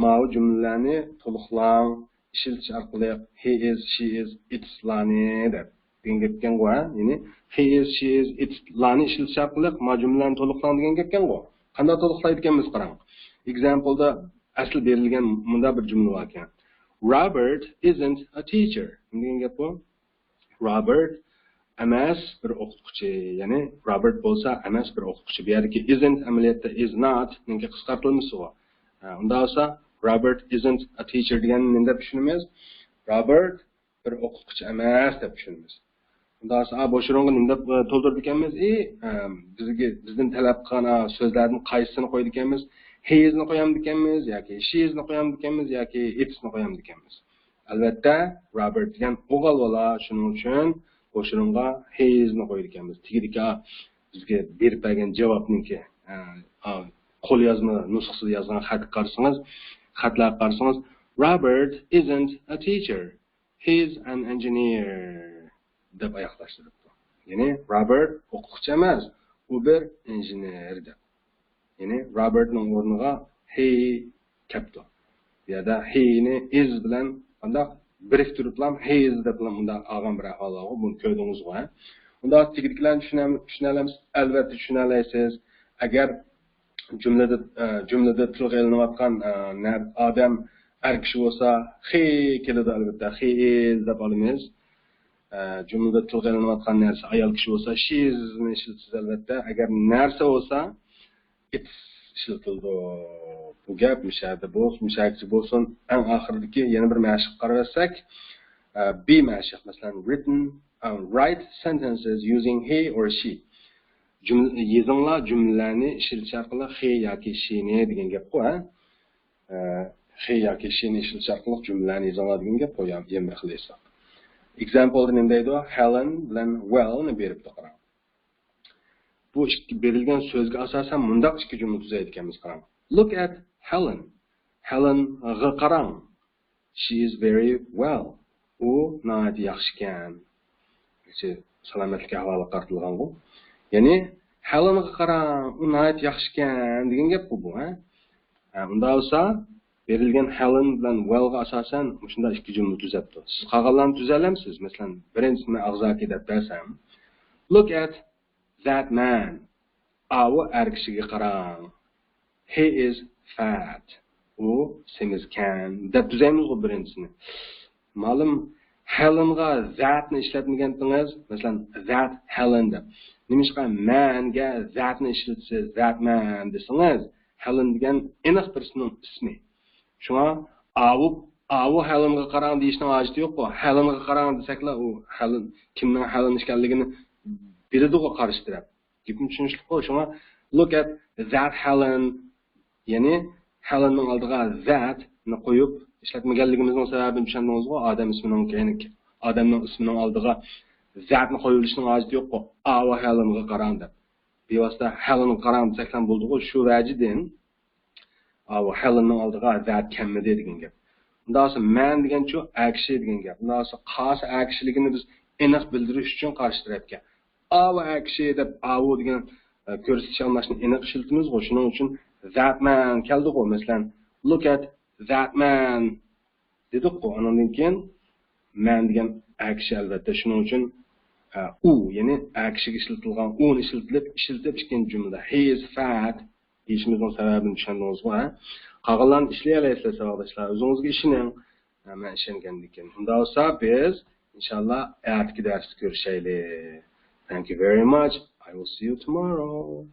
ماۋۇ جۈملىلەرنى تولۇقلاڭ، ئىشلىتىش ئارقىلىق he is, she is, it's لارنى دەپ دېگەن گەپكەنغۇ، ھە؟ يەنى he is, she is, it's لارنى ئىشلىتىش ئارقىلىق ما جۈملىلەرنى تولۇقلاڭ دېگەن گەپكەنغۇ. قانداق تولۇقلايدىكەنمىز قاراڭ. Exampleدا ئەسلى بېرىلگەن مۇنداق بىر جۈملە باركەن. Robert isn't a teacher. نېمە دېگەن گەپ بۇ؟ Robert ئەمەس بىر ئوقۇتقۇچى. يەنى Robert بولسا ئەمەس بىر ئوقۇتقۇچى. بۇ يەردىكى isn't ئەمەلىيەتتە is not نىڭكى قىسقارتىلمىسىغۇ. ھە، ئۇنداق بولسا Robert isn't a teacher دېگەننى نېمە دەپ چۈشىنىمىز؟ Robert بىر ئوقۇتقۇچى ئەمەس دەپ چۈشىنىمىز. ئۇنداق بولسا، ئا، بوش ئورۇنغا نېمە دەپ، ئە، تولدۇرىدىكەنمىز؟ ئى، ئە، بىزگە، بىزدىن تەلەپ قىلغان، ئا، سۆزلەردىن قايسىسىنى قويىدىكەنمىز؟ He is نى قويامدىكەنمىز ياكى she is نى قويامدىكەنمىز ياكى it's نى قويامدىكەنمىز؟ ئەلۋەتتە، Robert دېگەن ئوغۇل بالا، شۇنىڭ ئۈچۈن بوش ئورۇنغا he is نى قويىدىكەنمىز. تېگىدىكى، ئا، بىزگە بېرىپ بەرگەن جاۋابنىڭكى، ئە، ئا، قول يازما نۇسخىسىدا يازغان خەتكە قارىسىڭىز، خەتلەرگە قارىسىڭىز، Robert isn't a teacher. He's an engineer دەپ ئاياغلاشتۇرۇپتۇ. يەنى Robert ئوقۇتقۇچى ئەمەس، ئۇ بىر ئىنژېنېر دەپ. يەنى Robert نىڭ ئورنىغا he كەپتۇ. بۇ يەردە he نى is بىلەن قانداق بىرىكتۈرۈپلا he is دەپلا مۇنداق ئالغان بىر ئەھۋال بارغۇ، بۇنى كۆردىڭىزغۇ، ھە؟ ئۇنداق تېگىدىكىلەرنى چۈشىنەم-، چۈشىنەلەمسىز؟ ئەلۋەتتە چۈشىنەلەيسىز. ئەگەر جۈملىدە، ئە، جۈملىدە تىلغا ئېلىنىۋاتقان، ئە، نەر-، ئادەم ئەر كىشى بولسا، he كېلىدۇ، ئەلۋەتتە، he is دەپ ئالىمىز. ئە، جۈملىدە تىلغا ئېلىنىۋاتقان نەرسە ئايال كىشى بولسا، she is نى ئىشلىتىسىز، ئەلۋەتتە. ئەگەر نەرسە بولسا، it's ئىشلىتىلىدۇ. بۇ گەپ مۇشۇ يەردە بولسۇن، مۇشۇ يەرگىچە بولسۇن. ئەڭ ئاخىرىدىكى يەنە بىر مەشىققە قاراۋەتسەك، ئە، B مەشىق، مەسىلەن، written، ئە، write sentences using he or she. جۈملە، يېزىڭلار جۈملىلەرنى ئىشلىتىش ئارقىلىق he ياكى she نى دېگەن گەپقۇ، ھە؟ ئە، he ياكى she نى ئىشلىتىش ئارقىلىق جۈملىلەرنى يېزىڭلار دېگەن گەپ، بۇ يەنە بىر خىل ھېساب. Exampleدا نېمە دەيدۇ؟ Helen بىلەن well نى بېرىپتۇ، قاراڭ. بۇ ئىككى بېرىلگەن سۆزگە ئاساسەن مۇنداق ئىككى جۈملە تۈزەيدىكەنمىز، قاراڭ. Look at Helen. Helenغا قاراڭ. She is very well. ئۇ ناھايىتى ياخشىكەن. سالامەتلىك ئەھۋالىغا قارىتىلغانغۇ. يەنى، Helenغا قاراڭ، ئۇ ناھايىتى ياخشىكەن دېگەن گەپقۇ بۇ، ھە؟ ھە، ئۇنداق بولسا، بېرىلگەن Helen بىلەن wellغا ئاساسەن مۇشۇنداق ئىككى جۈملە تۈزەپتۇ. سىز قالغانلارنى تۈزەلەمسىز؟ مەسىلەن، بىرىنچىسىنى ئاغزاكى دەپ بەرسەم، Look at that man. ئاۋۇ ئەر كىشىگە قاراڭ. He is fat. ئۇ سېمىزكەن دەپ تۈزەيمىزغۇ بىرىنچىسىنى. مالۇم، Helenغا thatنى ئىشلەتمىگەنتىڭىز، مەسىلەن، that Helen دەپ. نېمىشقا manگە thatنى ئىشلىتىسىز، that man دېسىڭىز، Helen دېگەن ئېنىق بىرسىنىڭ ئىسمى. شۇڭا ئاۋۇ، ئاۋۇ Helenغا قاراڭ دېيىشنىڭ ھاجىتى يوققۇ. Helenغا قاراڭ دېسەكلا، ئۇ Helen، كىمنىڭ Helen ئىكەنلىكىنى بىلىدىغۇ قارشى تەرەپ. گېپىم چۈشىنىشلىكقۇ. شۇڭا look at that Helen، يەنى Helenنىڭ ئالدىغا thatنى قويۇپ ئىشلەتمىگەنلىكىمىزنىڭ سەۋەبىنى چۈشەندىڭىزغۇ؟ ئادەم ئىسمىنىڭ كەينى، ئادەمنىڭ ئىسمىنىڭ ئالدىغا thatنى قويۇۋېلىشنىڭ ھاجىتى يوققۇ. ئاۋۇ Helenغا قاراڭ دەپ. بىۋاسىتە Helenغا قاراڭ دېسەكلا بولدىغۇ. شۇ ۋەجىدىن ئاۋۇ Helenنىڭ ئالدىغا that كەلمىدى دېگەن گەپ. ئۇنداق بولسا man دېگەنچۇ ئەر كىشى دېگەن گەپ. ئۇنداق بولسا قايسى ئەر كىشىلىكىنى بىز ئېنىق بىلدۈرۈش ئۈچۈن قارشى تەرەپكە ئاۋۇ ئەر كىشى دەپ ئاۋۇ دېگەن، ئە، كۆرسىتىش ئالماشنى ئېنىق ئىشلىتىمىزغۇ. شۇنىڭ ئۈچۈن that man كەلدىغۇ. مەسىلەن، look at that man دېدۇققۇ. ئانىڭدىن كېيىن man دېگەن ئەر كىشى ئەلۋەتتە. شۇنىڭ ئۈچۈن، ئە، ئۇ، يەنى ئەر كىشىگە ئىشلىتىلغان ئۇنى ئىشلىتىلىپ، ئىشلىتىپ ئىككىنچى جۈملىدە he is fat دېيىشىمىزنىڭ سەۋەبىنى چۈشەندىڭىزغۇ، ھە؟ قالغانلارنى ئىشلىيەلەيسىلەر، ساۋاقداشلار. ئۆزىڭىزگە ئىشىنىڭ. ھە، مەن ئىشەنگەندىكىن. ئۇنداق بولسا، بىز، ئىنشاللا، ئەتىكى دەرستە كۆرۈشەيلى. Thank you very much. I will see you tomorrow.